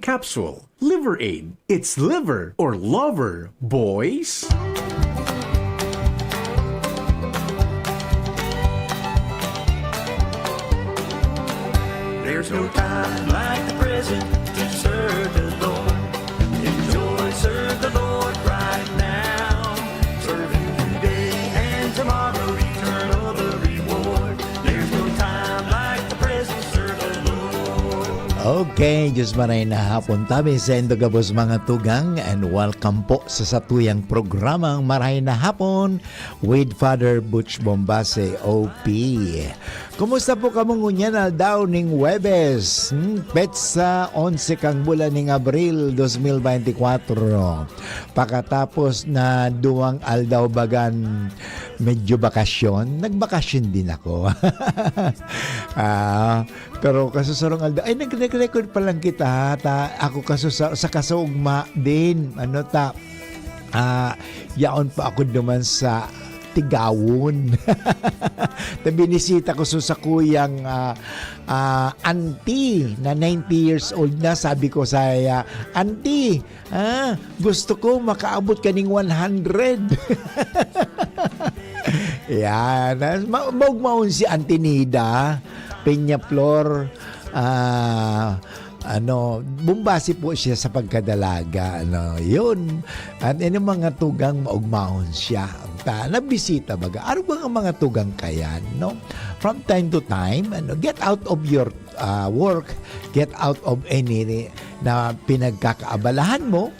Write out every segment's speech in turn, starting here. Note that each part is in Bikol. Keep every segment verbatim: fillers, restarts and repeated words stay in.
Capsule, Liver Aid. It's liver or lover, boys. There's no time like the present to serve the Lord. Enjoy, serve the Lord right now. Serve Him today and tomorrow, eternal the reward. There's no time like the present, serve the Lord. Okay, Diyos maray na hapon tabi sa indo gabos mga tugang, and welcome po sa satuyang programang Maray na Hapon with Father Butch Bombase, O P. Kumusta po kamo ngunyan aldaw ning Huwebes? Hmm, petsa onse kang bulan ning Abril dos mil bente kwatro. Pakatapos na duwang aldaw bagan medyo bakasyon, nagbakasyon din ako. Ah, pero kasusarong aldaw, ay, nag-record pa lang kita, ha? Ta, ako kasusa-, sa kasuugma din, ano ta, ah, yaon pa ako duman sa Tigawon. Ta binisita ko sa sakuyang, ah, ah, auntie na ninety years old na. Sabi ko sa iya, "Auntie, ah, gusto ko makaabot kaning one hundred." Yan. Ah, ma-, maugmaon si Auntie Nida Peñaflor. Ah, ano, bumbasi po siya sa pagkadalaga, ano, yun. At ini mga tugang maugmaon siya. Ta, nabisita baga. Ano ba ang mga tugang kayan, no? From time to time, ano, get out of your, ah, work, get out of any na pinagkakaabalahan mo,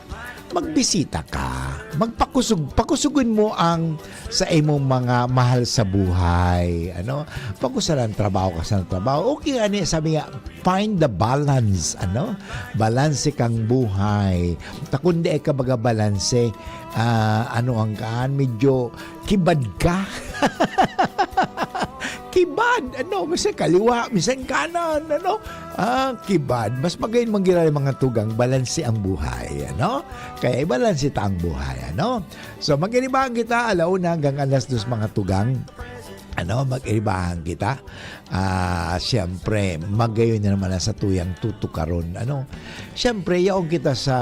magbisita ka. Magpakusog, pakusugon mo ang sa imong mga mahal sa buhay, ano? Pag-usalan trabaho ka sa trabaho. Okay, ani, sabi nga, find the balance, ano? Balanse kang buhay. Ta kun di ka baga balanse, ah, ano ang kaan, medyo kibad ka. Kibad, ano? Minsan kaliwa, minsan kanan, ano? Ah, kibad. Mas magayon man gira mga tugang, balanse ang buhay, ano? Kaya ibalanse ta ang buhay, ano? So, mag-iribahan kita, alauna hanggang alas dos mga tugang. Ano, mag-iribahan kita. Ah, siyempre, magayon na naman ang satuyang tutukaron. Ano, siyempre, yaon kita sa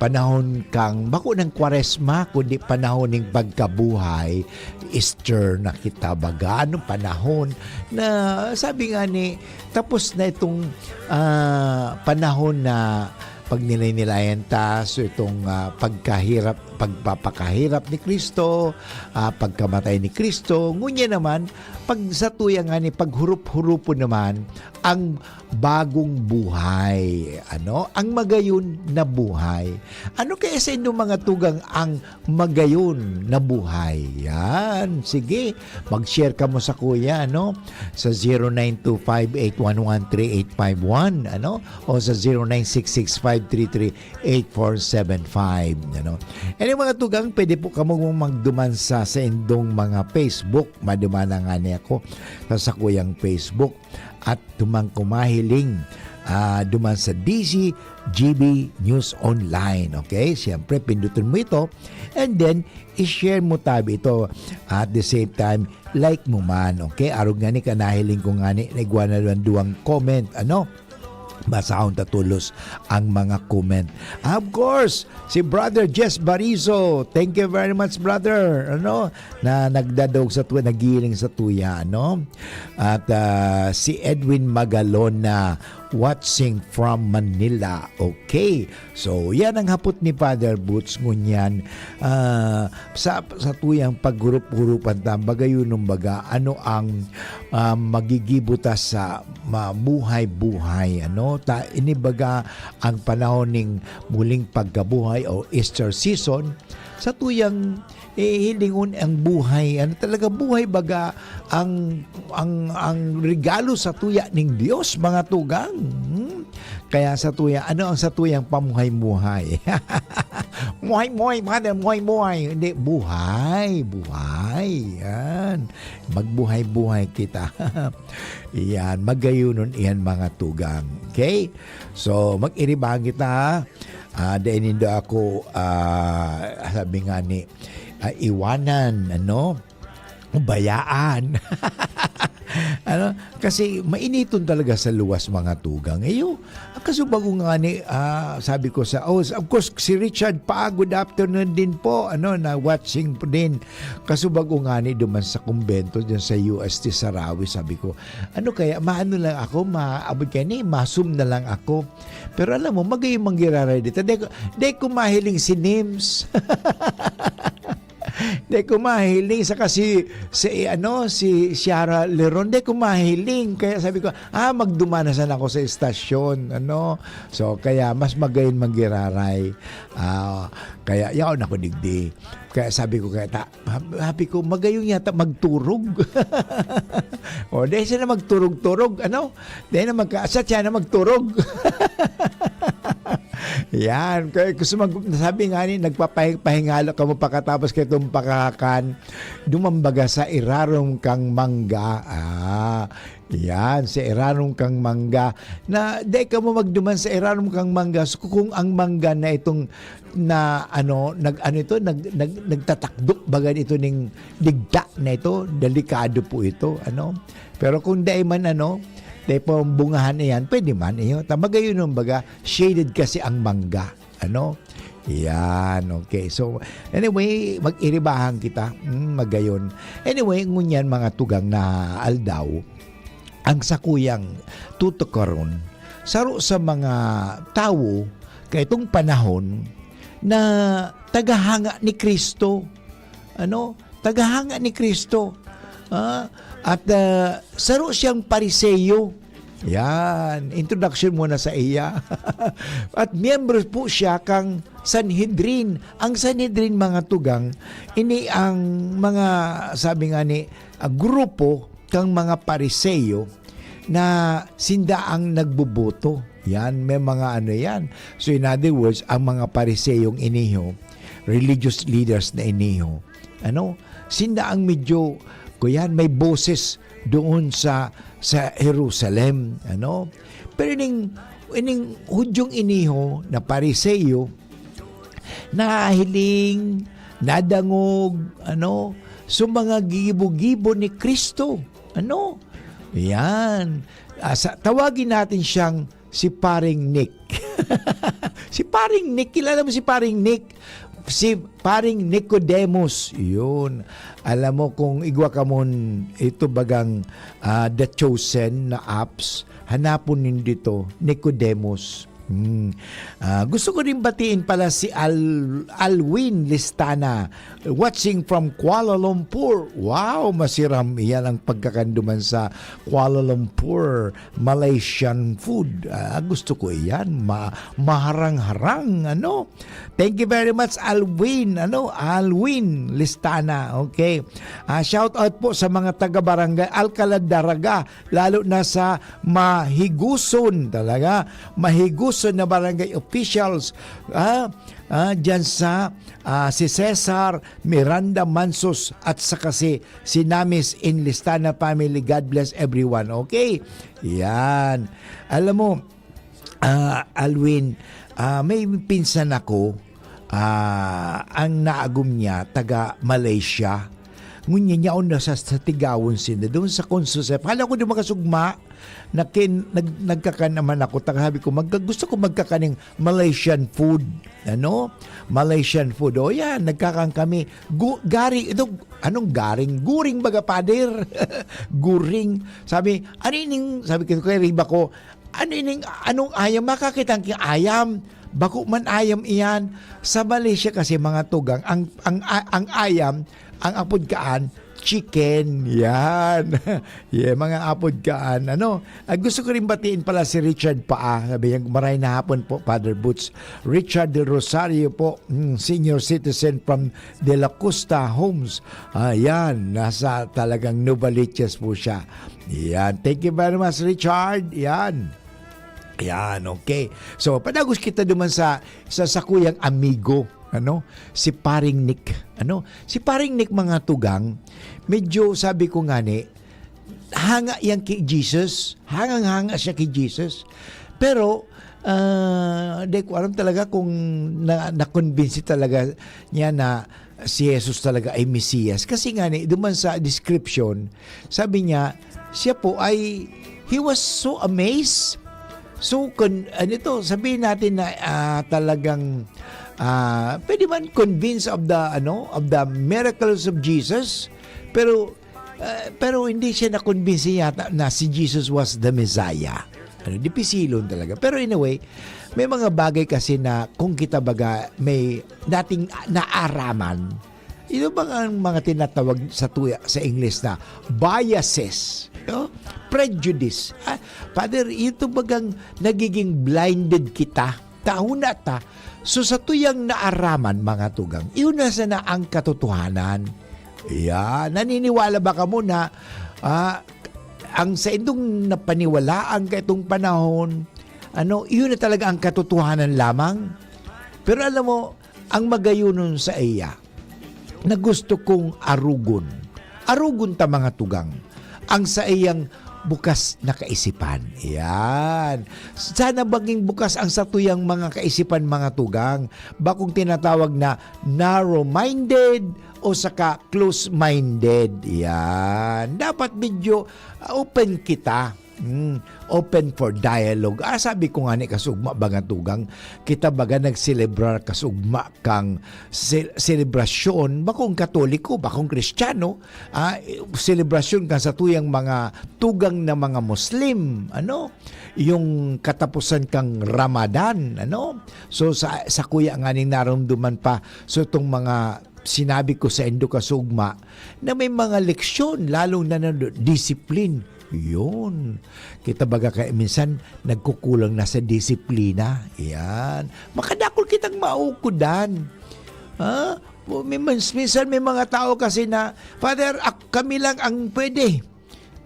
panahon kang, bako ng Kwaresma, kundi panahon ng pagkabuhay. Easter na kita baga. Anong panahon na, sabi nga ni, tapos na itong, ah, panahon na pagnilaynilayan ta, so itong, ah, pagkahirap, pagpapakahirap ni Cristo, ah, pagkamatay ni Cristo. Ngunyan naman, pag sa tuya nga ni paghurup-hurupon naman ang bagong buhay, ano? Ang magayon na buhay. Ano kaya sa inyong mga tugang ang magayon na buhay? Yan. Sige, mag-share kamo sa kuya, ano? Sa zero nine two five eight one one three eight five one, ano? O sa zero nine six six five three three eight four seven five, ano? Any mga tugang, pwede po kamo magduman sa, sa indong mga Facebook. Maduman na nga niya ako sa sakuyang Facebook. At duman ko mahiling, ah, duman sa D C G B News Online, okay? Siyempre, pindutin mo ito. And then, i-share mo tabi ito. At the same time, like mo man, okay? Arog nga ni ka, nahiling ko nga ni, naigwa na lang duwang comment, ano? Basahon ta tolos ang mga comment. Of course, si Brother Jess Barizo. Thank you very much, brother. Ano? Na nagdadog sa tuya, nagiling sa tuya, ano? At, ah, si Edwin Magalona, watching from Manila. Okay. So, yan ang hapot ni Father Boots ngunyan. Ah, sa, sa tuyang paghurup-hurupan ta, bagayunon baga, ano ang, ah, magigibo ta sa mabuhay-buhay, ano? Ta, ini baga ang panahon ning muling pagkabuhay o Easter season, sa tuyang, eh, hilingon ang buhay. Ano talaga, buhay baga ang, ang, ang regalo sa tuya ning Dios, mga tugang. Hmm? Kaya sa tuya, ano ang sa tuyang pamuhay-muhay? Muhay-muhay, brother, muhay-muhay. Hindi, buhay, buhay. Yan. Magbuhay-buhay kita. Yan, magayunon iyan, mga tugang. Okay? So, mag-iribahan kita, ha? Ah, dahil nindo ako, ah, sabi nga ni, ah, iwanan, ano? Bayaan. Ano, kasi mainiton talaga sa luwas, mga tugang. Iyo, ang kasubago nga ni, ah, sabi ko sa, oh, of course, si Richard pa, good afternoon din po, ano, na watching po din. Kasubago nga ni duman sa kumbento, dyan sa U S T Sarawi, sabi ko, ano kaya, maano lang ako, maabot kaya ni, masum na lang ako. Pero alam mo, magayong manggiraray dito. Di ko, di ko mahiling si Nims. Di ko mahiling, saka si, si, ano, si Ciara Leron, di ko mahiling. Kaya sabi ko, "Ah, magduman na sana ako sa estasyon," ano. So, kaya mas magayon manggiraray. Ah, kaya yaon ako digdi. Kaya sabi ko, kaya ta-, sabi ko, "Magayong yata magturog." O, dahil sila magturog-turog, ano? Dahil na magka-, sa tiyan na magturog. Yan. Kaya gusto mag-, sabi nga ni, nagpapahing-, pahingalo ka mo pagkatapos ka itong pakakan, dumambaga sa irarom kang mangga. Ah, yan, sa irarom kang mangga. Na, di ka mo magduman sa irarom kang mangga. So, kung ang mangga na itong, na, ano, nag, ano ito, nag, nag, nagtatakdok baga ito ning digta na ito, delikado po ito, ano. Pero kung dai man, ano, dai pa bungahan na yan, pwede man, iyo. Ta-, magayon nun, baga, shaded kasi ang mangga, ano. Yan, okay. So, anyway, mag-iribahan kita. Mm, magayon. Anyway, ngunyan, mga tugang na aldaw, ang sakuyang tutukaron, saro sa mga tawo kaitong panahon na tagahanga ni Kristo. Ano? Tagahanga ni Kristo. Ah, at, ah, saro siyang Pariseo. Yan, introduction muna sa iya. At miyembro po siya kang Sanhedrin. Ang Sanhedrin, mga tugang, ini ang mga, sabi nga ni, ah, grupo kang mga Pariseo na sinda ang nagboboto. Yan, may mga ano yan. So, in other words, ang mga Pariseyong iniho, religious leaders na iniho, ano, sinda ang medyo, kuyan, may boses doon sa, sa Jerusalem, ano. Pero ining, ining Hudyong iniho na Pariseo, nahiling, nadangog, ano, sa mga gibo-gibo ni Kristo. Ano? Yan. Ah, sa, tawagin natin siyang si Paring Nick. Si Paring Nick, kilala mo si Paring Nick? Si Paring Nicodemus, yun. Alam mo, kung igwa ka mon ito bagang, ah, The Chosen na apps, hanapon nindo ito, Nicodemus. Hmm. Ah, gusto ko rin batiin pala si Al-, Alwin Listana, watching from Kuala Lumpur. Wow, masiram. Iyan ang pagkakanduman sa Kuala Lumpur, Malaysian food. Ah, gusto ko iyan. Ma-, maharang-harang, ano? Thank you very much, Alwin. Ano? Alwin Listana. Okay. Ah, shout out po sa mga taga Barangay Alcalad Daraga, lalo na sa Mahiguson talaga. Mahiguson na barangay officials. Ah, ah, dyan sa, ah, si Cesar Miranda Mansos at saka si, si Namis in Listana family. God bless everyone. Okay? Yan. Alam mo, ah, Alwin, ah, may pinsan ako, ah, ang naagom niya, taga Malaysia. Ngunyan niya, na sa, sa Tigawon sinda, doon sa Consusep. Hala ko di makasugma, nakin, nag, nagkakan naman ako. Taga sabi ko, magka, gusto ko magkakaning Malaysian food. Ano? Malaysian food. O yan, nagkakan kami. Gu-, gari, ito, anong garing? Guring baga, pader. Guring. Sabi, ano ining, sabi ko kay Riba ko, ano ining, anong ayam? Makakita ang ayam. Bako man ayam iyan. Sa Malaysia kasi, mga tugang, ang, ang, ang ayam, ang apod kaan, chicken. Yan. Yeah, mga apod kaan. Ano? Ah, gusto ko rin batiin pala si Richard Paa. Sabi niya, "Maray na hapon po, Father Boots." Richard Del Rosario po, mm, senior citizen from De La Costa Homes. Ayan, nasa talagang Novaliches po siya. Yan. Thank you very much, Richard. Yan. Yan, okay. So, padagos kita duman sa, sa sakuyang amigo, ano, si Paring Nick. Ano, si Paring Nick, mga tugang, medyo, sabi ko nga ni, hanga yan kay Jesus. Hangang-hanga siya kay Jesus. Pero, ah, di ko alam talaga kung na, na-convince talaga niya na si Jesus talaga ay Mesiyas. Kasi nga ni, duman sa description, sabi niya, siya po ay, he was so amazed. So, con-, ano ito, sabihin natin na, ah, talagang, ah, pwede man convinced of the, ano, of the miracles of Jesus, pero, ah, pero hindi siya na-convince yata na si Jesus was the Messiah. Ano, dipisilon talaga. Pero anyway, may mga bagay kasi na kung kita baga may dating naaraman, ito bang ang mga tinatawag sa tuya, sa Ingles na biases, no? Prejudice. Ah, Father, ito bagang nagiging blinded kita? Taon na ta. So, sa tuyang naaraman, mga tugang, iyon na sana ang katotohanan. Yan. Naniniwala ba kamo na, ah, ang saindong napaniwalaan kaitong panahon, ano, iyon na talaga ang katotohanan lamang? Pero alam mo, ang magayunon sa iya, na gusto kong arugon. Arugon ta, mga tugang, ang saiyang bukas na kaisipan. Yan. Sana maging bukas ang satuyang mga kaisipan, mga tugang. Bakong tinatawag na narrow-minded o saka close-minded. Yan. Dapat medyo, ah, open kita. Hmm, open for dialogue. Ah, sabi ko nga ni kasugma, mga tugang, kita baga nagselebrar kasugma kang se-, selebrasyon, bakong Katoliko, bakong Kristiyano, ah, selebrasyon kan satuyang mga tugang na mga Muslim, ano? Yung katapusan kang Ramadan, ano? So, sa, sa kuya nga ning narumduman pa, so, itong mga sinabi ko sa indo kasugma, na may mga leksyon, lalong na, na discipline. Yun. Kita baga kaya minsan nagkukulang na sa disiplina. Yan. Makadakol kitang maukudan. Ha? O, may mans-, minsan may mga tao kasi na, "Father, ak-, kami lang ang pwede."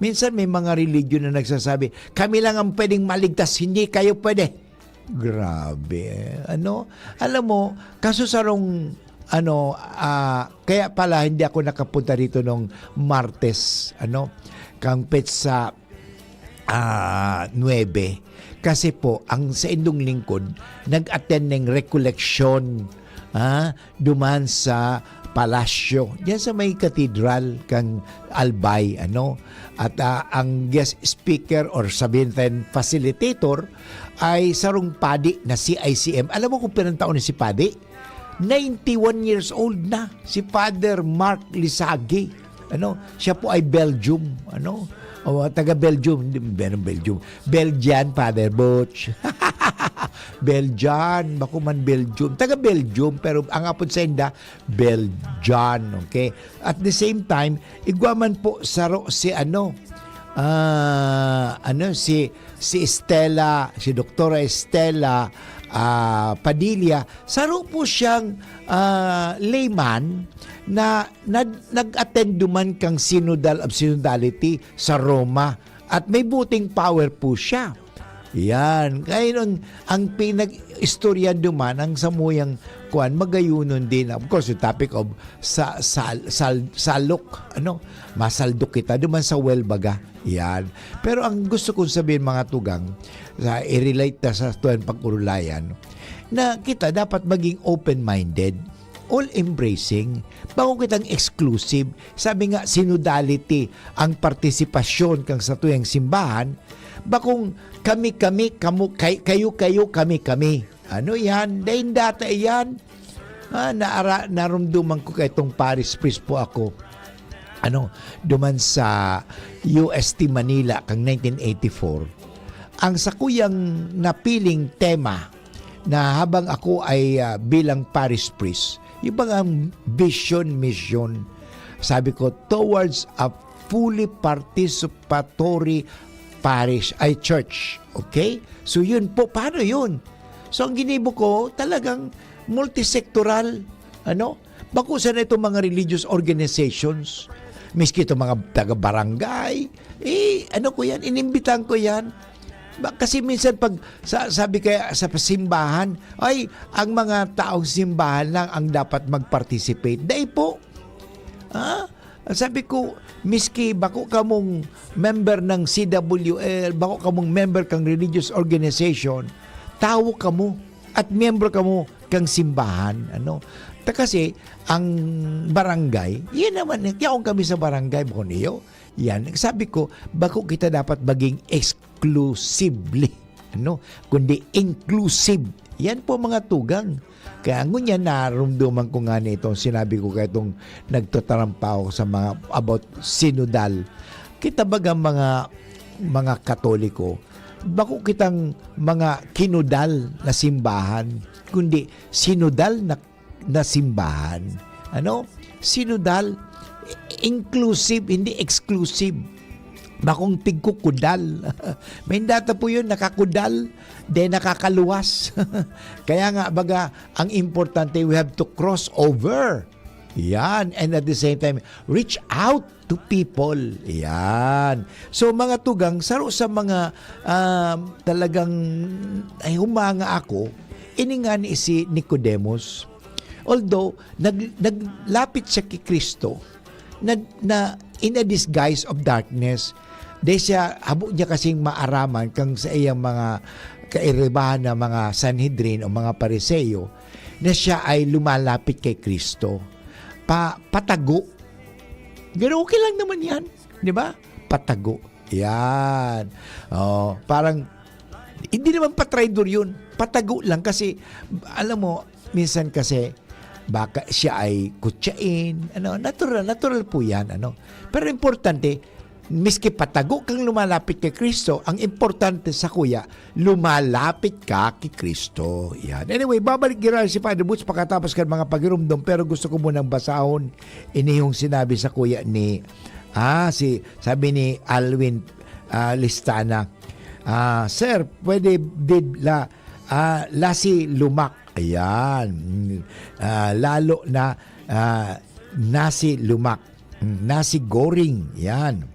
Minsan may mga religion na nagsasabi, "Kami lang ang pwedeng maligtas, hindi kayo pwede." Grabe, ano? Alam mo, kaso sarong, ano, ah, kaya pala hindi ako nakapunta rito nung Martes, ano, kang petsa, ah, nuebe. Kasi po, ang saindong lingkod, nag-attend ng recollection, ah, duman sa palasyo, diyan sa may katedral kang Albay, ano? At, ah, ang guest speaker or sabihin natin facilitator ay sarong padi na C I C M. Alam mo kung pinantaon ni si padi? Ninety-one years old na si Father Mark Lisagi. Ano? Siya po ay Belgium, ano? O, taga Belgium, hindi, meron Belgium. Belgian, Father Butch. Belgian, bako man Belgium. Taga Belgium, pero ang apod sa inda, Belgian, okay? At the same time, igwa man po saro si ano, ah, ano, si, si Stella, si Doktora Stella, ah, Padilla, saro po siyang, ah, layman na, na nag-attend duman kang Synodal of Synodality sa Roma. At may voting power po siya. Yan. Kaya nun, ang pinag-istorya duman, ang samuyang kuan, magayunon din. Of course, yung topic of sa, sal-, sal-, salok, ano, masaldok kita duman sa well baga. Yan. Pero ang gusto kong sabihin, mga tugang, sa, i-relate ta sa tuwan pag-urulayan, na kita dapat maging open-minded, all-embracing, bako kitang exclusive. Sabi nga, synodality, ang partisipasyon kang satuyang simbahan, bakong kami-kami, kamo, kay-, kayo-kayo, kami-kami. Ano yan? Daing data yan. Ah, naara-, narumduman ko kay itong parish priest po ako. Ano, duman sa U S T Manila kang nineteen eighty-four. Ang sakuyang napiling tema na habang ako ay, ah, bilang parish priest, yung bang ang vision, mission, sabi ko, "Towards a fully participatory parish, ay church." Okay? So yun po, paano yun? So ang ginibo ko, talagang multisectoral, ano? Bako sana itong mga religious organizations, miski itong mga taga-barangay, eh, ano ko yan, inimbitahan ko yan. Ba, kasi minsan pag sa, sabi kaya sa simbahan, ay, ang mga taong simbahan lang ang dapat mag-participate. Dai po. Ha? Sabi ko, miski bako kamong member ng C W L, bako kamong member kang religious organization, tawo kamo at miyembro kamo kang simbahan, ano? Ta kasi ang barangay, yan naman, yaon kami sa barangay, bako niyo, Yan, sabi ko, bako kita dapat maging exclusively, ano, kundi inclusive. Yan po, mga tugang. Kaya ngunyan, narumduman ko nga na itong sinabi ko kaya itong nagtatarampaw sa mga about sinodal. Kita baga mga, mga Katoliko, bako kitang mga kinudal na simbahan, kundi sinodal na, na simbahan. Ano? Sinodal, inclusive, hindi exclusive. Bakong pigkukudal. May data po yun, nakakudal, de nakakaluwas. Kaya nga, baga, ang importante, we have to cross over. Yan. And at the same time, reach out to people. Yan. So, mga tugang, saro sa mga, um, talagang, ay, humanga ako, ini nga ni si Nicodemus. Although, nag-, naglapit siya kay Kristo, na, na in a disguise of darkness, dahil siya, habo niya kasing maaraman kang sa iyang mga kairibahan na mga Sanhedrin o mga Pariseo, na siya ay lumalapit kay Kristo. Pa-, patago. Pero okay lang naman yan, di ba? Patago. Yan. Oh, parang, hindi naman patraidor yun. Patago lang kasi, alam mo, minsan kasi, baka siya ay kutsain, ano, natural, natural po yan, ano. Pero importante, miski patago kang lumalapit kay Kristo, ang importante sa kuya, lumalapit ka kay Kristo. Yan. Anyway, babalik giraray si Father Boots pakatapos kan mga pagirumdom, pero gusto ko munang basahon ini yung sinabi sa kuya ni, ah, si, sabi ni Alwin, ah, Listana, ah, "Sir, pwede did la, ah, lasi lumak." Ayan. Mm, ah, lalo na, ah, nasi lumak. Mm, nasi goring. Yan.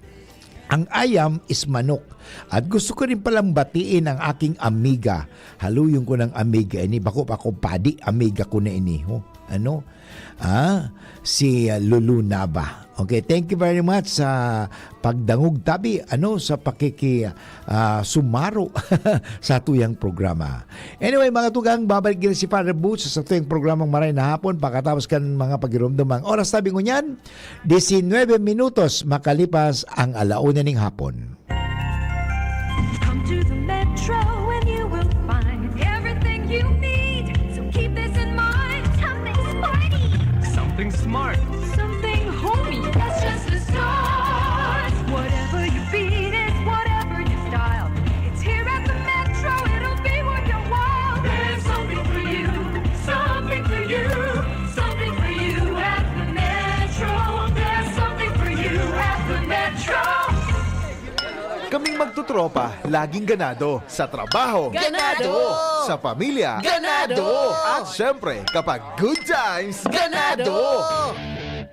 Ang ayam is manok. At gusto ko rin palang batiin ang aking amiga. Haluyon ko ng amiga ini. Bako pa ako padi, amiga ko na ini, ho. Ano? Ah, si, ah, Lulu Nava. Okay, thank you very much sa pagdangog tabi, ano, sa pakiki, ah, sumaro sa tuyang programa. Anyway, mga tugang, babalik din si Father Boots sa tuyang programang Maray na Hapon pakatapos kan mga pagirumdom. Ang oras tabi ngunyan, diecinuebe minutos makalipas ang alauna ning hapon. Come to the Metro and you will find everything you need. So keep this in mind. Something sporty. Something smart. Something homey. That's just the start. Whatever your beat is, whatever your style, it's here at the Metro. It'll be worth your while. There's something for you. Something for you. Something for you at the Metro. There's something for you at the Metro. Kaming magtotropa, laging ganado. Sa trabaho. Ganado. Sa pamilya. Ganado. At syempre, kapag good times, Ganado.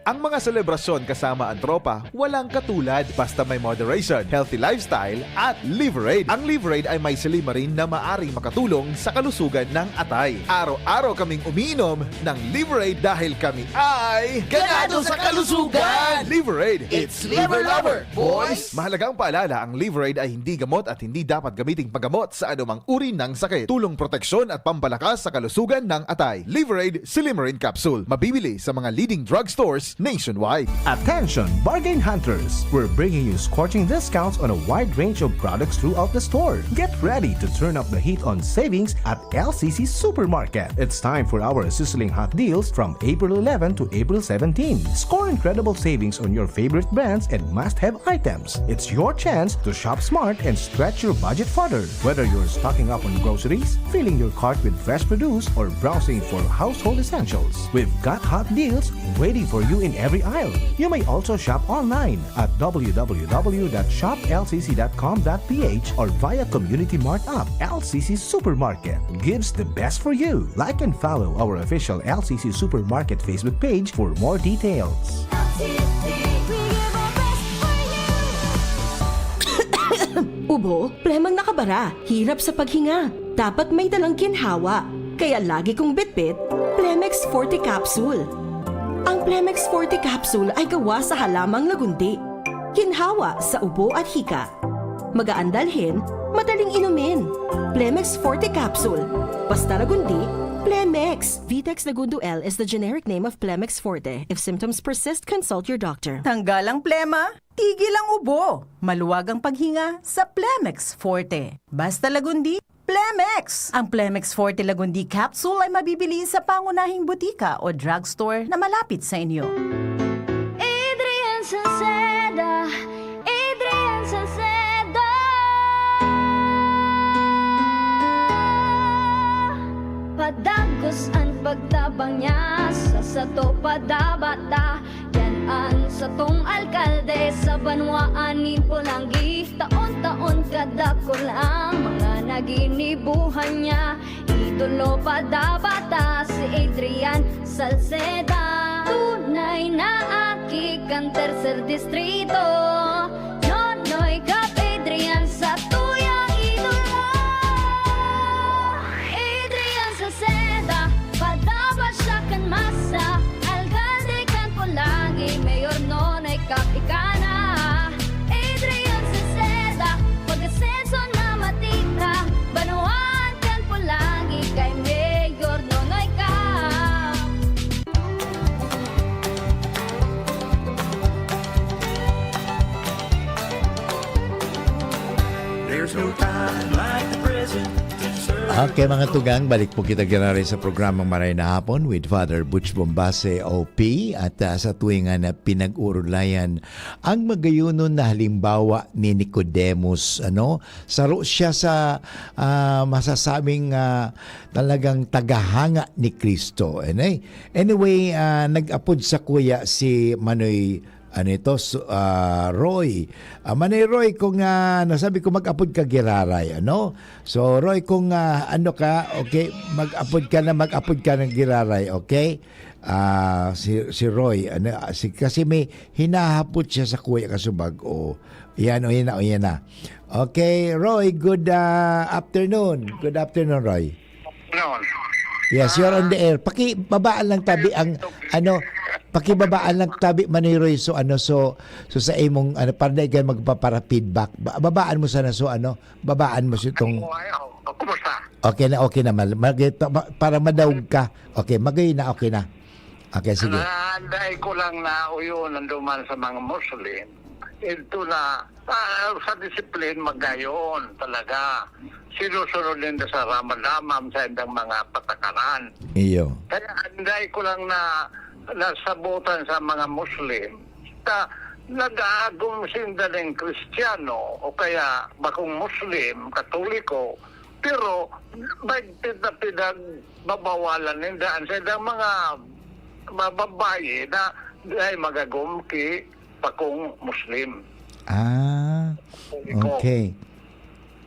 Ang mga selebrasyon kasama ang tropa, walang katulad. Basta may moderation, healthy lifestyle, at Liverade. Ang Liverade ay may silymarin na maaring makatulong sa kalusugan ng atay. Araw-araw kaming umiinom ng Liverade dahil kami ay Ganado sa kalusugan! Liverade, it's Liver Lover, boys! Mahalagang paalala, ang Liverade ay hindi gamot at hindi dapat gamiting paggamot sa anumang uri ng sakit. Tulong proteksyon at pampalakas sa kalusugan ng atay. Liverade Silymarin Capsule. Mabibili sa mga leading drugstores nationwide. Attention, bargain hunters! We're bringing you scorching discounts on a wide range of products throughout the store. Get ready to turn up the heat on savings at L C C Supermarket. It's time for our sizzling hot deals from April eleven to April seventeen. Score incredible savings on your favorite brands and must-have items. It's your chance to shop smart and stretch your budget further. Whether you're stocking up on groceries, filling your cart with fresh produce, or browsing for household essentials, we've got hot deals waiting for you in every aisle. You may also shop online at w w w dot shop l c c dot com dot p h or via Community Mart app. L C C Supermarket gives the best for you. Like and follow our official L C C Supermarket Facebook page for more details. Ubo, plemang nakabara, hirap sa paghinga. Dapat may dalang ginhawa. Kaya lagi kong bitbit, Plemex Forte Capsule. Ang Plemex Forte Capsule ay gawa sa halamang lagundi. Ginhawa sa ubo at hika. Magaan dalhin, madaling inumin. Plemex Forte Capsule. Basta lagundi, Plemex! Vitex Lagundo L is the generic name of Plemex Forte. If symptoms persist, consult your doctor. Tanggal ang plema, tigil ang ubo. Maluwag ang paghinga sa Plemex Forte. Basta Lagundi, Plemex! Ang Plemex Forte Lagundi Capsule ay mabibili sa pangunahing butika o drugstore na malapit sa inyo. Adrian Salceda, Adrian Salceda. Padagos an pagtabang niya sa sato padabata. Yan an satong alkalde sa banwaan nin Polangui. Taon-taon kadakul ang mga naginibuhan niya. Idolo padabata si Adrian Salceda. Tunay na aki kan Tercer Distrito. Nonoy Cap Adrian sa tuyang idolo. Adrian Salceda, padabata siya kan masa. Alkalde kan Polangui, Mayor Nonoy Cap ika na. Adrian Salceda, pag-asenso na matika. Banwaan kan Polangui kay Mayor Nonoy Cap. There's no time like the present to serve. Okay, mga tugang, balik po kita giraray sa programang Maray na Hapon with Father Butch Bombase, O P, at, ah, sa tuwingan na pinag-urulayan ang magayonon na halimbawa ni Nicodemus, ano? Saro siya sa, ah, masasabing, ah, talagang tagahanga ni Cristo. Anyway, anyway, ah, nag-apod sakuya si Manoy, ano ito, so, ah, Roy. Ah, Manoy Roy, kung, ah, ano, sabi ko, mag-apod ka giraray, ano? So, Roy, kung, ah, ano ka, okay, mag-apod ka na, mag-apod ka ng giraray, okay? Ah, si, si Roy, ano, ah, si, kasi may hinahapot siya sakuya kasubag, o. Yan, o, yan na, o, yan na. Okay, Roy, good, ah, afternoon. Good afternoon, Roy. Noon. Yes, you're on the air. Pakibabaan lang tabi ang, ano, pakibabaan lang tabi, Manoy Roy, so, ano, so, so sa imong, ano, para na ikaw magpapara-feedback. Ba-, babaan mo sana, so, ano, babaan mo so itong. Ako, ay, oh, kumusta? Okay na, okay na, mal-, mag-, pa-, para madaog ka. Okay, magay na, okay na. Okay, sige. Naanday ko lang na uyon ang duman sa mga Muslim. Ito na, ah, sa discipline, magayon talaga. Sinusunod ninda sa ramdam sa indang mga patakaran. Iyo. Kaya anday ko lang na nasabutan sa mga Muslim, ta nag-aagom sinda ning Kristiyano o kaya bakong Muslim, Katoliko, pero may pida-, pinagbabawalan ninda an saindang mga, mga babayi na dai mag-agom ki bakong Muslim. Ah, Katoliko. Okay.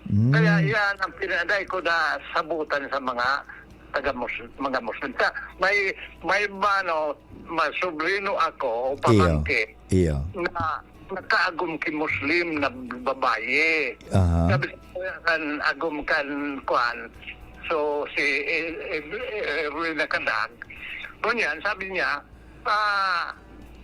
Mm. Kaya yan ang pinaday ko na sabutan sa mga taga Mus-, mga Muslim. Sa, may, may mano, ma-, sobrino ako, o pamangkin, iyo, na nakaagom ki Muslim na babayi. Aha. Sabi ko, "Kan agom kan kuan." So, si, eh, eh, eh, Erwin Nakadag. Ngunyan, sabi niya, "Ah,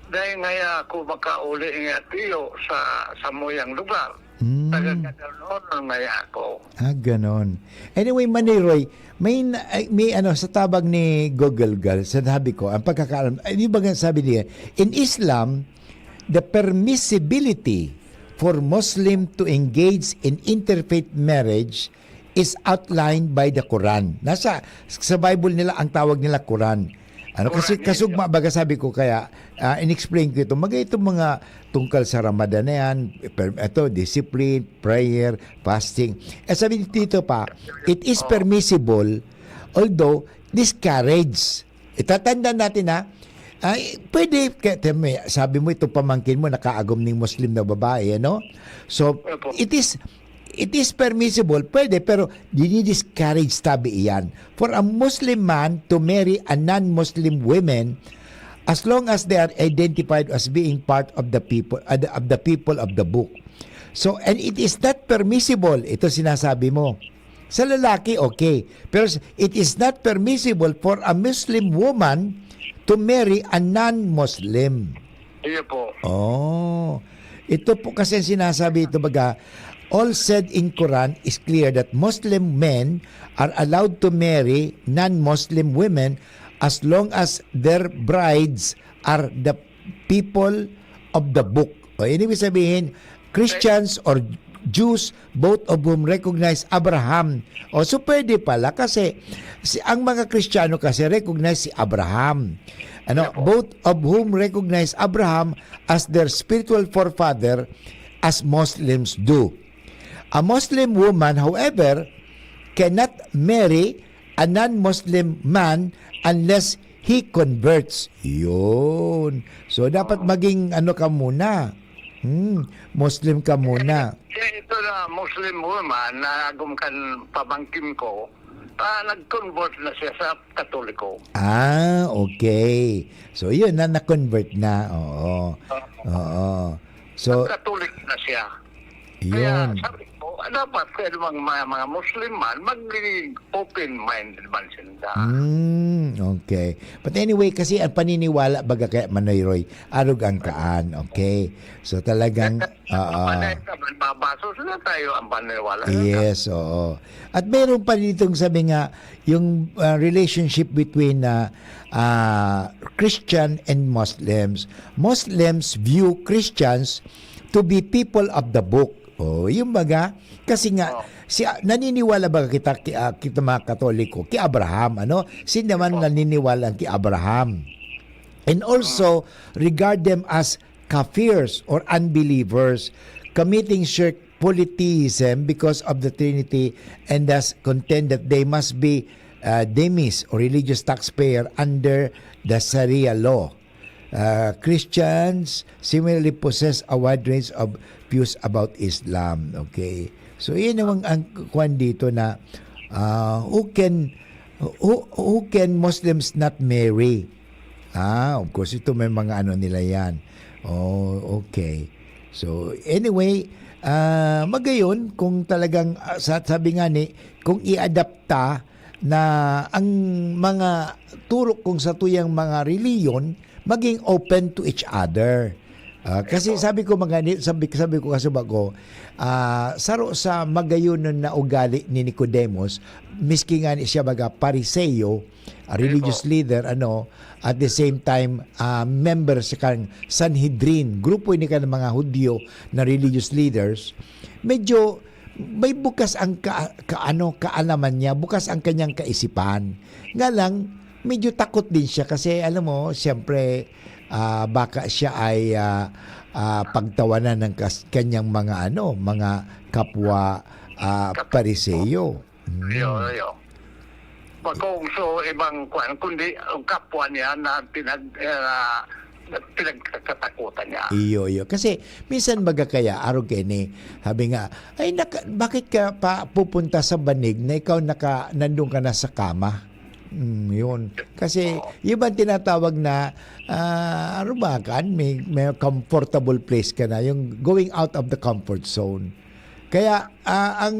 dahil ngaya ako makauli nga tiyo sa, sa muyang lugar." Mm. Taga Cadornor ngaya ako. Ah, ganon. Anyway, Manoy Roy, may na-, ay, may ano, sa tabang ni Google Girl, sa sabi ko, ang pagkakaalam, ay, di ba nga sabi niya, in Islam, the permissibility for Muslim to engage in interfaith marriage is outlined by the Quran. Nasa, sa Bible nila, ang tawag nila Quran. Ano, kasi Quran, yes, kasugma, baga sabi ko kaya, ah, in-explain ko ito, magay itong mga tungkol sa Ramadan na yan, per-, ito, discipline, prayer, fasting. Eh, sabi ni Tito pa, it is permissible, although discouraged. Itatanda natin, ha? Ay, pwede, kaya, sabi mo, itong pamangkin mo, nakaagom ning Muslim na babae, ano? So, opo, it is, it is permissible, pwede, pero dini-discourage tabi iyan. For a Muslim man to marry a non-Muslim woman, as long as they are identified as being part of the people, uh, of the people of the book. So, and it is not permissible, ito sinasabi mo. Sa lalaki, okay. Pero s-, it is not permissible for a Muslim woman to marry a non-Muslim. Iyo po. Oh. Ito po kasi ang sinasabi ito, baga, All said in Quran is clear that Muslim men are allowed to marry non-Muslim women as long as their brides are the people of the book. O, ibig sabihin, Christians or Jews, both of whom recognize Abraham. O, so pwede pala kasi si, ang mga Kristiyano kasi recognize si Abraham. Ano, both of whom recognize Abraham as their spiritual forefather, as Muslims do. A Muslim woman, however, cannot marry a non-Muslim man unless he converts. Yun. So, dapat maging ano ka muna. Hmm, Muslim ka muna. Kaya ito na Muslim woman na agom kan pamangkin ko, ah, nag-convert na siya sa Katoliko. Ah, okay. So, yun na, na-convert na. Oo. Oo. So, Katoliko na siya. Kaya yun. Sabi ko, ah, dapat kaya mga, mga, mga Muslim man, magiging open-minded man sila. Hmm, okay. But anyway, kasi ang paniniwala, baga kaya, Manoy Roy, arog ang kaan, okay? So talagang, oo. Ang panay ka man, babaso sila tayo ang paniniwala nila. Yes, oo. At meron pa ditong sabi nga, yung, ah, relationship between, ah, ah, Christian and Muslims. Muslims view Christians to be people of the book. Oh, yung baga, kasi nga, Oh. si, ah, naniniwala ba kita, ki-, ah, kita mga Katoliko, ki Abraham, ano? Sino naman Oh. naniniwala ki Abraham? And also, regard them as kafirs or unbelievers, committing shirk polytheism because of the Trinity, and thus contend that they must be, uh, dhimmis or religious taxpayer under the Sharia law. Uh, Christians similarly possess a wide range of views about Islam. Okay. So, yun naman ang kwan dito na, uh, who can, who, who can Muslims not marry? Ah, of course, ito may mga ano nila yan. Oh, okay. So, anyway, ah, magayon kung talagang, ah, sa, sabi nga ni, kung iadapta na ang mga turok kung sa tuyang mga reliyon, maging open to each other. Ah, kasi Ito. sabi ko, mga ni-, sabi, sabi ko kasi bago, ah, saro sa magayon na ugali ni Nicodemus, miski nga ni siya baga Pariseo, a religious Ito. leader, ano, at the same time, ah, member siya kan Sanhedrin, grupo ini kan mga Hudyo na religious leaders, medyo may bukas ang ka-, ka-, ano, kaalaman niya, bukas ang kanyang kaisipan. Nga lang, medyo takot din siya kasi, alam mo, siyempre, ah, baka siya ay, ah, ah, pagtawanan ng kas-, kanyang mga, ano, mga kapwa, ah, Kap- Pariseo. Mm. Iyo, iyo. Bakong so ibang kwan, kundi ang kapwa niya na pinag-, eh, na pinagkakatakutan niya. Iyo, iyo. Kasi minsan baga kaya, arog kaini, sabi nga, "Ay, naka-, bakit ka pa pupunta sa banig na ikaw naka-, nandun ka na sa kama?" Mm, yun. Kasi Oo. yung bang tinatawag na, ah, ano ba kan, may, may comfortable place ka na, yung going out of the comfort zone. Kaya, ah, ang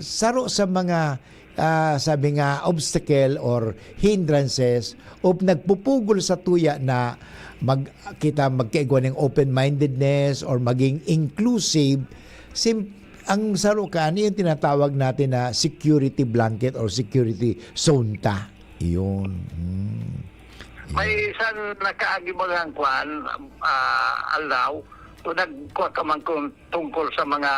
saro sa mga, ah, sabi nga, obstacle or hindrances o nagpupugol sa tuya na mag-, kita magkaigwa ng open-mindedness or maging inclusive, sim-, ang saro ka, ano yung tinatawag natin na security blanket or security zone ta? Yun. Hmm. May Yun. isang nakaagi bagang kwan, ah, aldaw, so nagkuha ka man kung tungkol sa mga,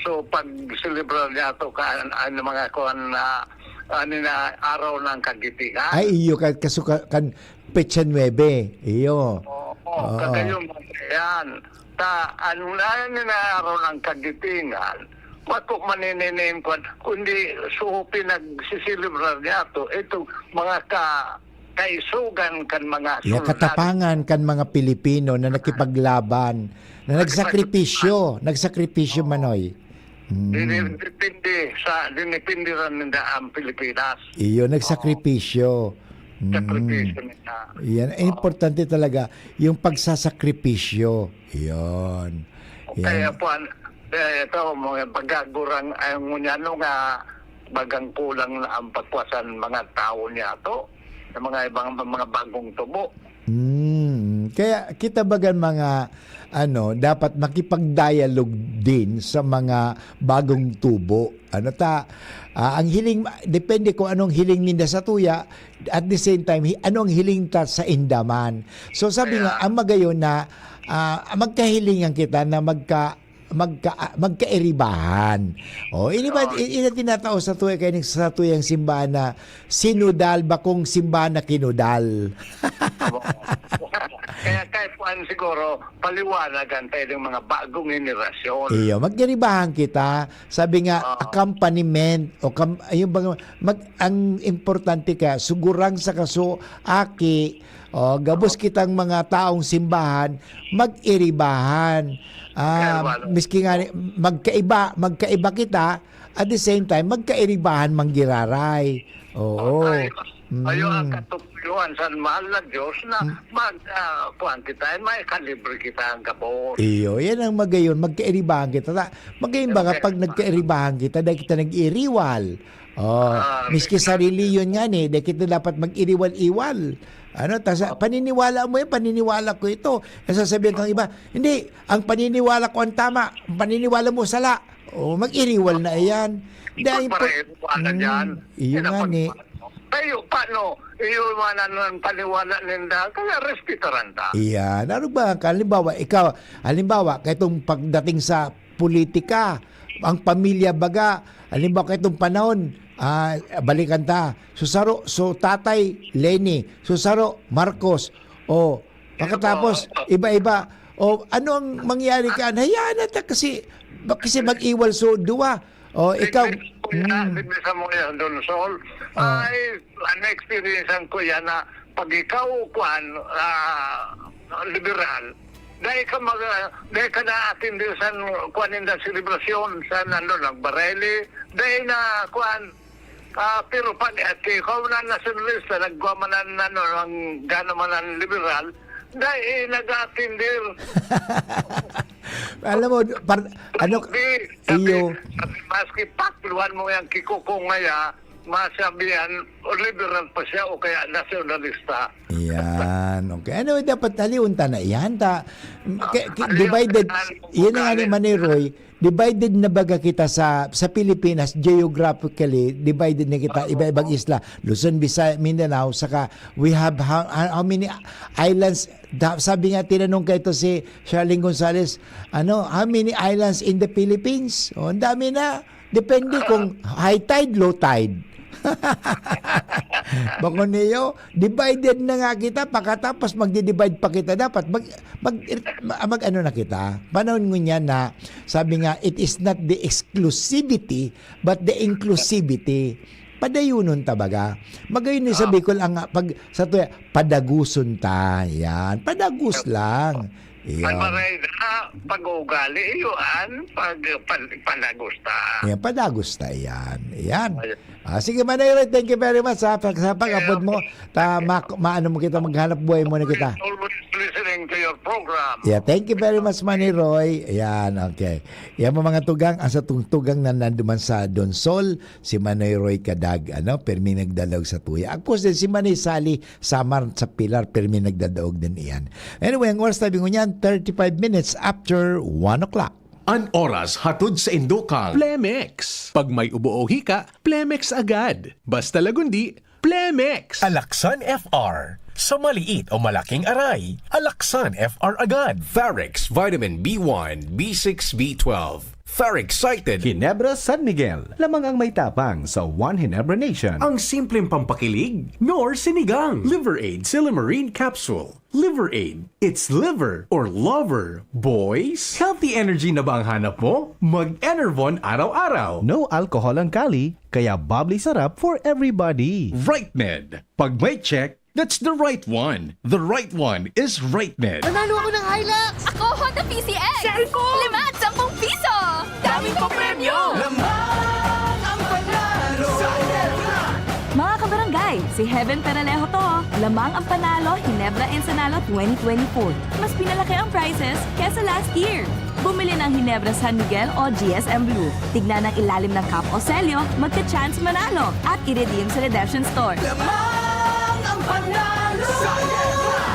so pag-celebrar niya to ka, ano, mga kwan na, ano na, araw ng kagitingan. Ay, iyo, ka-, kaso ka-, kan petsa nuebe. Iyo. Oo, Oo. kagayon, yan. Ta, ano na yan, na araw ng kagitingan, bako maninining kwan, kundi so pinagsiselebrar niya to, itong mga ka-, kaisugan kan mga Ya, sulnad. katapangan kan mga Pilipino na nakipaglaban, na Nakipag- nagsakripisyo, nagsakripisyo, Oo. Manoy. Mm. Dinidepende sa, dinipindiran ninda ang Pilipinas. Iyo, Oo. nagsakripisyo. Mm. Sakripisyo ninda. Yan, Oo. importante talaga yung pagsasakripisyo. Yan. Kaya Yan. po, an-, eh, ito, mga pagkagurang, ay, ngunyan, no, nga bagang kulang na ang pagkwasan mga tao niya to, sa mga ibang, mga bagong tubo. Mm. Kaya kita baga mga, ano, dapat makipag-dialogue din sa mga bagong tubo. Ano ta, ah, ang hiling, depende kung anong hiling ninda sa tuya, at the same time, hi-, anong hiling ta sa indaman. So, sabi nga, Ayan. ang magayon na, ah, magkahilingan kita na magka-, magka-, ah, magkairibahan. O, ini ba, Oo. i-, ina tinatao sa tuya, kaya sa tuyang simbahan na sinudal, bakong simbahan na kinudal. Kaya kahit kuan siguro, paliwanagan tayo ng mga bagong henerasyon. Iyo, magkiribahan kita. Sabi nga, Oo. accompaniment, o kam-, yung bang, mag-, ang importante ka, sugurang sa kaso, aki, o, gabos Oo. kitang mga taong simbahan, mag-iribahan. Ah, Magkiribahan. miski nga ni-, magkaiba, magkaiba kita, at the same time, magkairibahan manggiraray. Oo. Ay, ayo ang Mm. katutuyohan sa mahal na Diyos na Mm. mag, ah, kuwan kita, may kalibre kita ang gabos. Iyo, yan ang magayon, magkairibahan kita. Ta-, magayon ba Yung kapag kaya- nagkairibahan kita, dahil kita nag-iriwal? Oh, Ah, miski may sarili yun nga ni, dahil kita dapat mag-iriwal-iwal. Ano, ta sa, Opo. paniniwala mo yan, paniniwala ko ito. Ang sasabihin kang iba, "Hindi, ang paniniwala ko ang tama, ang paniniwala mo sala." O, mag-iriwal na iyan. Dahil po, Pagpareho pa na mm, dyan. iyo Yan ang nga ni. pagpapaano. Tayo, paano? Iyo man ang paniwala ninda, kaya respetaran ta. Iyan. Ano ba, halimbawa, ikaw, halimbawa, kaitong pagdating sa politika, ang pamilya baga, halimbawa, kaitong panahon, ah, balikan ta, so saro, so tatay, Leni, so saro, Marcos, o Pagkatapos, Oo. iba-iba. O, ano ang mangyari ka? Hayaan na ta kasi, ba-, kasi mag-iwal so duwa. O, ikaw, Digdi sa mga, mm. digdi sa mga yan, Don Sol. Ah. Ay, na-experience ko yan na pag ikaw, kuwan, ah, liberal, dahil ka mag-, ah, dahil ka na-attend sa, kuwan, in the celebration sa nandun, nagbareli, dahil na, kuwan, Ah, pero pag, eh, ikaw na nasyonalista, nagwa man ang, ano, ang gana man ang liberal, dahil nag-aatindir. Alam mo, par-, ano, Hindi, sabi, iyo. sabi, maski pakluhan mo yung kikuko ngaya, masabihan, o liberal pa siya o kaya nasyonalista. Yan, okay. Ano, dapat haliunta na yan, ta, Ah, ke-, ke-, haliunta divided, na yan, yan ang ano, ugali. Maniroy, Divided na baga kita sa, sa Pilipinas, geographically, divided na kita, Oo. iba-ibang isla. Luzon, Visayas, Mindanao, saka we have how, how, how many islands? Da-, sabi nga, tinanong kaito si Charlene Gonzalez, ano, "How many islands in the Philippines?" O, ang dami na. Depende kung high tide, low tide. Bako niyo, divided na nga kita, pakatapos magdi-divide pa kita. Dapat mag, mag, mag, ano na kita. Panahon ngunyan na, sabi nga, "It is not the exclusivity, but the inclusivity." Padayunon ta baga. Magayon ni sa Ah. Bicol ang, ah, pag, sa tuya, padaguson ta. Yan. Padagus Yep. lang. Iyan. Ang maray na pag-uugali, iyo an pag-, pan-, panagusta. Iyan, padagusta iyan. Iyan. Ayan. Ah, sige, Manoy Roy, thank you very much sa pag-, sa pag-abot mo. Ta-, ma-, maano mo kita, maghanap buhay muna kita. Always listening to your program. Yeah, thank you very much, Manoy Roy. Ayan, okay. Yan mo mga tugang, ang sa tung-, tugang na nanduman sa Donsol, si Manoy Roy Kadag, ano, permi nagdalaw sa tuya. Of course, din si Manoy Sally Samar sa Pilar, permi nagdadaog din iyan. Anyway, ang oras tabi ngunyan, thirty-five minutes after one o'clock. An oras hatod sa Indokang Plemex. Pag may ubo o hika, Plemex agad. Basta lagundi, Plemex. Alaksan F R. Sa maliit o malaking aray, Alaksan F R agad. Farex Vitamin B one, B six, B twelve. Farex Excited. Ginebra San Miguel. Lamang ang may tapang sa One Ginebra Nation. Ang simpleng pampakilig, nor sinigang. Liver Aid Silymarin Capsule. Liver Aid. It's liver or lover, boys. Healthy energy na ba ang hanap mo? Mag-Enervon araw-araw. No alcohol ang kali, kaya bubbly sarap for everybody. Right Med. Pag may check, that's the right one. The right one is Right Med. Nanalo ako ng Hilux! Ako, Honda P C X! Cellphone! Lima at sampung piso! Daming papremyo! Lamang ang panalo sa Ginebra! Mga kabarangay, si Heaven Peralejo to. Lamang ang panalo, Ginebra Ensanalo twenty twenty-four. Mas pinalaki ang prizes kesa last year. Bumili ng Ginebra San Miguel o G S M Blue. Tignan ang ilalim ng cap o selyo, magka-chance manalo at i-redeem sa redemption store. Lamang ang panalo sa Ginebra!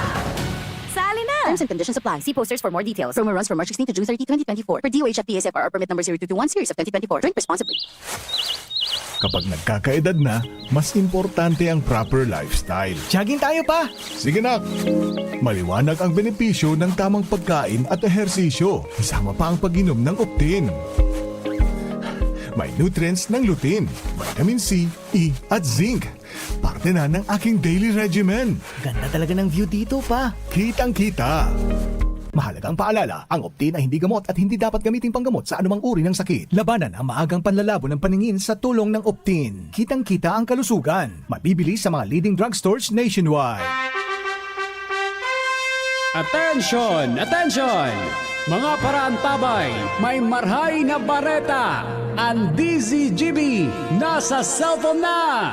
Sali Terms and conditions apply. See posters for more details. Promo runs from March sixteen to June thirty, twenty twenty-four. Per D O H F T S F R R permit number zero two two one series of twenty twenty-four. Drink responsibly. Kapag nagkakaedad na, mas importante ang proper lifestyle. Jogging tayo pa! Sige, nak! Maliwanag ang benepisyo ng tamang pagkain at ehersisyo, kasama pa ang pag-inom ng Optin. May nutrients ng lutein, vitamin C, E at zinc. Parte na ng aking daily regimen. Ganda talaga ng view dito pa. Kitang-kita. Mahalagang paalala, ang Optin ay hindi gamot at hindi dapat gamiting panggamot sa anumang uri ng sakit. Labanan ang maagang panlalabo ng paningin sa tulong ng Optin. Kitang-kita ang kalusugan. Mabibili sa mga leading drugstores nationwide. Attention! Attention! Mga paraantabay, may marhay na bareta! Ang D Z G B nasa cellphone na!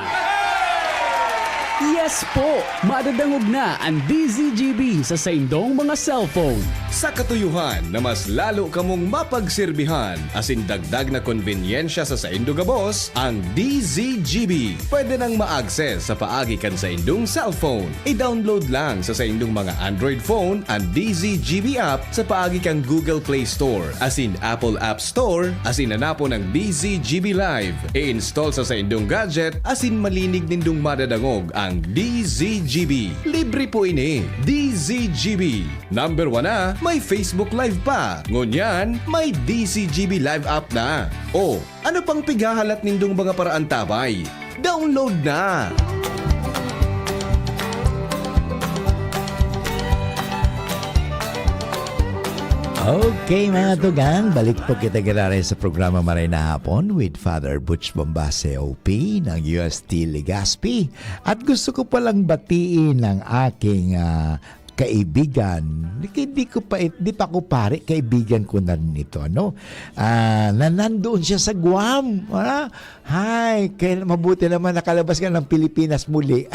Yes po! Madadangog na ang D Z G B sa saindong mga cellphone. Sa katuyuhan na mas lalo kamong mapagserbihan asin dagdag na konbenyensya sa saindo gabos, ang D Z G B pwede nang ma-access sa paagi kan saindong cellphone. I-download lang sa saindong mga Android phone an D Z G B app sa paagi kan Google Play Store asin Apple App Store asin hanapon ang D Z G B Live. I-install sa saindong gadget asin malinig nindong madadangog ang D Z G B. Libre po ini. D Z G B. Number one na, may Facebook Live pa. Ngunyan, may D Z G B Live app na. O, ano pang pighahalat nindong mga paraantabay? Download na! Okay, mga tugang, balik po kita giraray sa programa Maray na Hapon with Father Butch Bombase, O P ng U S T Legazpi. At gusto ko palang batiin ang aking ah, kaibigan. Di, di ko pa, di pa ko pare, kaibigan ko na rin ito, ano? Ah, na nandoon siya sa Guam, ha? Hay, kaya mabuti naman nakalabas ka ng Pilipinas muli.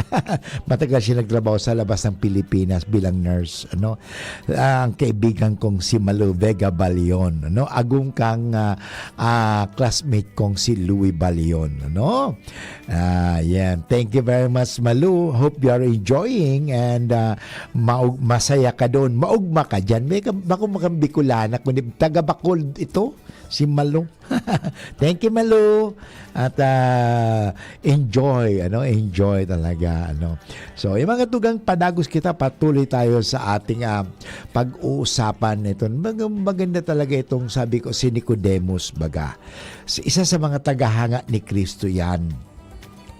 Matagal siya nagtrabaho sa labas ng Pilipinas bilang nurse, ano? Ah, ang kaibigan kong si Malu Vega Balion, ano? Agong kang ah, ah, classmate kong si Louis Balion, ano? Ah, yan. Thank you very much, Malu. Hope you are enjoying and ah, maug- masaya ka doon. Maugma ka dyan. May ka, bako makang Bicolana, kundi taga Bacol ito, si Malu. Thank you, Malu. At ah, enjoy, ano, enjoy talaga, ano. So, yung mga tugang padagos kita, patuloy tayo sa ating ah, pag-uusapan nito. Mag- maganda talaga itong, sabi ko, si Nicodemus, baga. Isa sa mga tagahanga ni Kristo yan.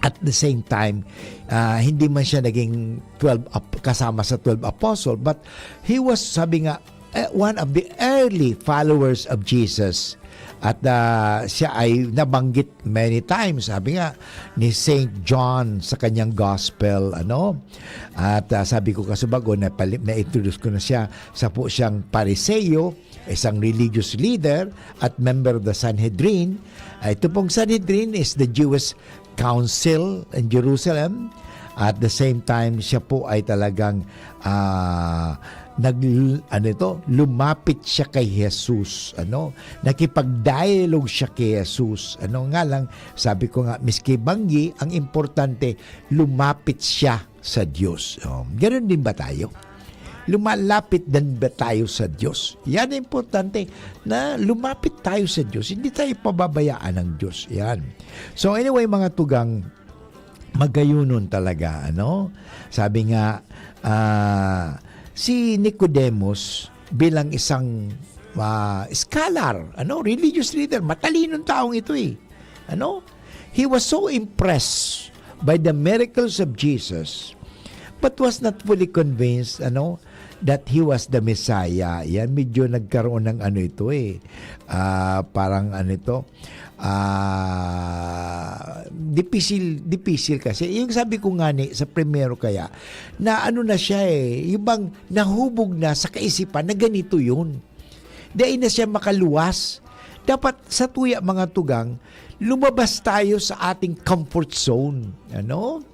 At the same time, ah, hindi man siya naging twelve ap- kasama sa twelve apostle, but he was, sabi nga, eh, one of the early followers of Jesus. At ah, siya ay nabanggit many times, sabi nga, ni Saint John sa kanyang gospel, ano? At ah, sabi ko kasubago, napali- na-introduce ko na siya, sapo siyang Pariseo, isang religious leader at member of the Sanhedrin. Ah, ito pong Sanhedrin is the Jewish council in Jerusalem. At the same time, siya po ay talagang ah, nag ano ito, lumapit siya kay Jesus, ano, nakipag-dialogue siya kay Jesus. Ano nga lang, sabi ko nga, miski banggi, ang importante, lumapit siya sa Diyos. Oh, ganun din ba tayo? Lumalapit din ba tayo sa Diyos? Yan ang importante, na lumapit tayo sa Diyos. Hindi tayo pababayaan ng Diyos. Yan. So anyway, mga tugang, magayunon talaga, ano? Sabi nga, ah, si Nicodemus bilang isang ah, scholar, ano, religious leader, matalinong taong ito eh. Ano? He was so impressed by the miracles of Jesus, but was not fully convinced, ano, that he was the Messiah. Yan, medyo nagkaroon ng ano ito eh. Ah, parang ano ito, ah, dipisil, dipisil kasi. Yung sabi ko nga ni, sa primero kaya, na ano na siya eh, yung bang nahubog na sa kaisipan na ganito yun. Dai na siya makaluwas. Dapat sa tuya, mga tugang, lumabas tayo sa ating comfort zone. Ano?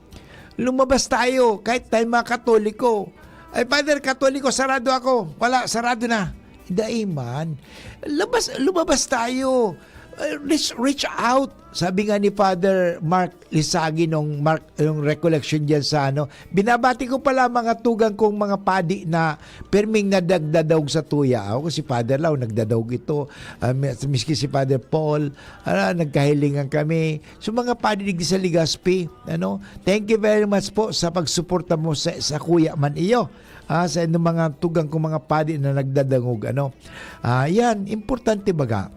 Lumabas tayo, kahit tayo mga Katoliko. Ay, Father, Katoliko, sarado ako. Wala, sarado na. Dai man. Labas, lumabas tayo. Uh, reach, reach out. Sabi nga ni Father Mark Lisagi nung Mark, yung recollection diyan sa ano, binabati ko pala mga tugang kong mga padi na perming nadagdadaog sa tuya. Ako si Father Lau, nagdadaog ito. Ah, mis-, miski si Father Paul, ah, nagkahilingan kami. So mga padi digdi sa Legazpi, ano, thank you very much po sa pagsuporta mo sa, sa kuya man iyo. Ah, sa inyong mga tugang kong mga padi na nagdadangog, ano. Ah, yan, importante baga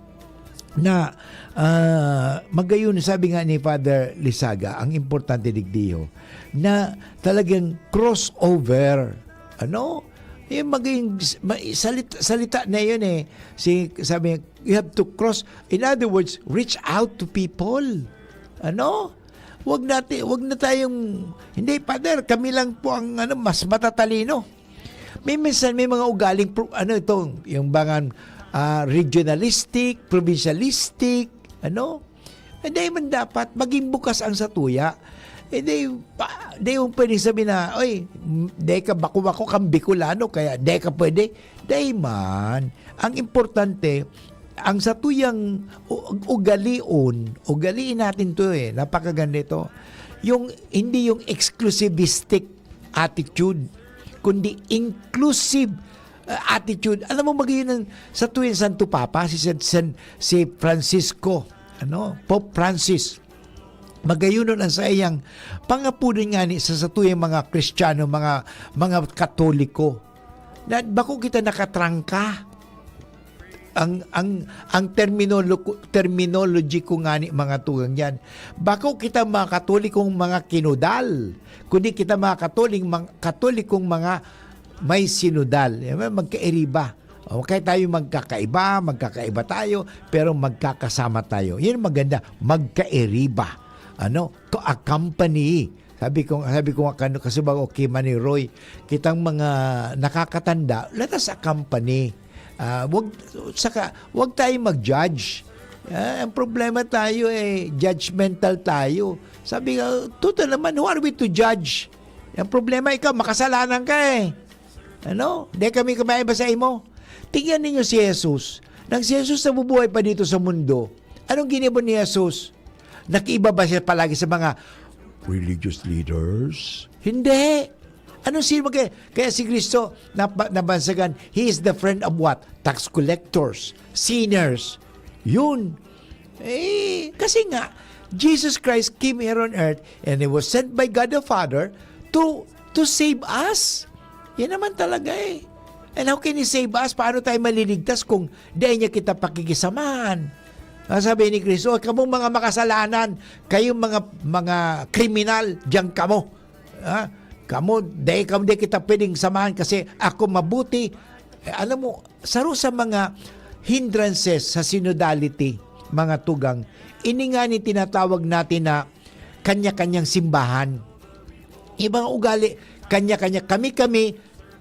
na, ah, magayon, sabi nga ni Father Lisaga, ang importante digdiyo na talagang crossover, ano? Yung maging s-, ma-, salit-, salita na yun eh. Si, sabi niya, "You have to cross," in other words, reach out to people. Ano? Wag natin, wag na tayong, "Hindi, Father, kami lang po ang, ano, mas matatalino." May minsan, may mga ugaling pro-, ano ito, yung bangan, ah, regionalistic, provincialistic, ano? Eh, dahil man dapat maging bukas ang satuya. Eh, di, pa, di yung pwedeng sabi na, "Oy, m-, di ka bako-bako kang Bicolano, kaya di ka pwede." Dahil man, ang importante, ang satuyang u-, ugalion, ugaliin natin to eh, napakaganda ito. Yung, hindi yung exclusivistic attitude, kundi inclusive, uh, attitude. Alam mo, magayon ang satuyang Santo Papa, si San, San, si Francisco, ano, Pope Francis. Magayonon ang saiyang pangapodon ngani sa satuyang mga Kristiyano, mga, mga Katoliko, na bako kita nakatrangka. Ang, ang, ang terminolo-, terminology ko ngani, mga tugang, yan, bako kita mga Katolikong mga kinudal, kundi kita mga Katoling-, mga Katolikong mga may sinudal. Yan, magkairiba. O, kaya tayo magkakaiba, magkakaiba tayo, pero magkakasama tayo. Yan ang maganda, magkairiba. Ano? Ko-, a company. Sabi ko, sabi ko nga kano, kasi bago kay Manny Roy, kitang mga nakakatanda, let us accompany. Ah, wag, saka, wag tayo mag-judge. Ah, ang problema tayo eh, judgmental tayo. Sabi ko, "Tuta naman, who are we to judge?" Ang problema, ikaw, makasalanan ka eh. Ano? Di kami kumaiba sa imo. Tingnan ninyo si Jesus. Nang si Jesus nabubuhay pa dito sa mundo, anong ginibo ni Jesus? Nakiiba ba siya palagi sa mga religious leaders? Hindi. Ano si, kaya, kaya si Kristo, napa-, nabansagan, he is the friend of what? Tax collectors, sinners. Yun. Eh, kasi nga, Jesus Christ came here on earth and he was sent by God the Father to, to save us. Yan naman talaga eh. And how can he save us? Paano tayo maliligtas kung dahil niya kita pakikisamahan? Ang sabi ni Kristo, "O, kamong mga makasalanan, kayong mga, mga kriminal, diyan kamo." Ha? Kamo, dai kamo, dai kita pwedeng samahan kasi ako mabuti. Eh, alam mo, saro sa mga hindrances sa synodality, mga tugang, ini nga ni tinatawag natin na kanya-kanyang simbahan. Ibang ugali, kanya-kanya, kami-kami,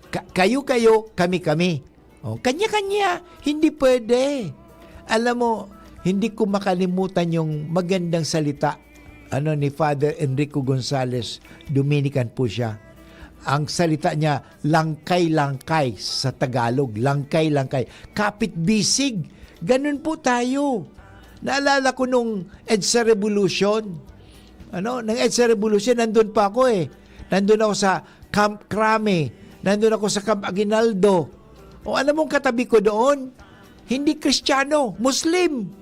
ka-, kayo-kayo, kami-kami. Oh, kanya-kanya, hindi pwede. Alam mo, hindi ko makalimutan yung magandang salita, ano, ni Father Enrico Gonzalez, Dominican po siya. Ang salita niya, langkay-langkay sa Tagalog, langkay-langkay. Kapit-bisig. Ganun po tayo. Naalala ko nung EDSA Revolution. Ano, nang EDSA Revolution, nandun pa ako eh. Nandun ako sa Camp Crame. Nandun ako sa Camp Aguinaldo. O alam mong katabi ko doon? Hindi Kristiyano, Muslim.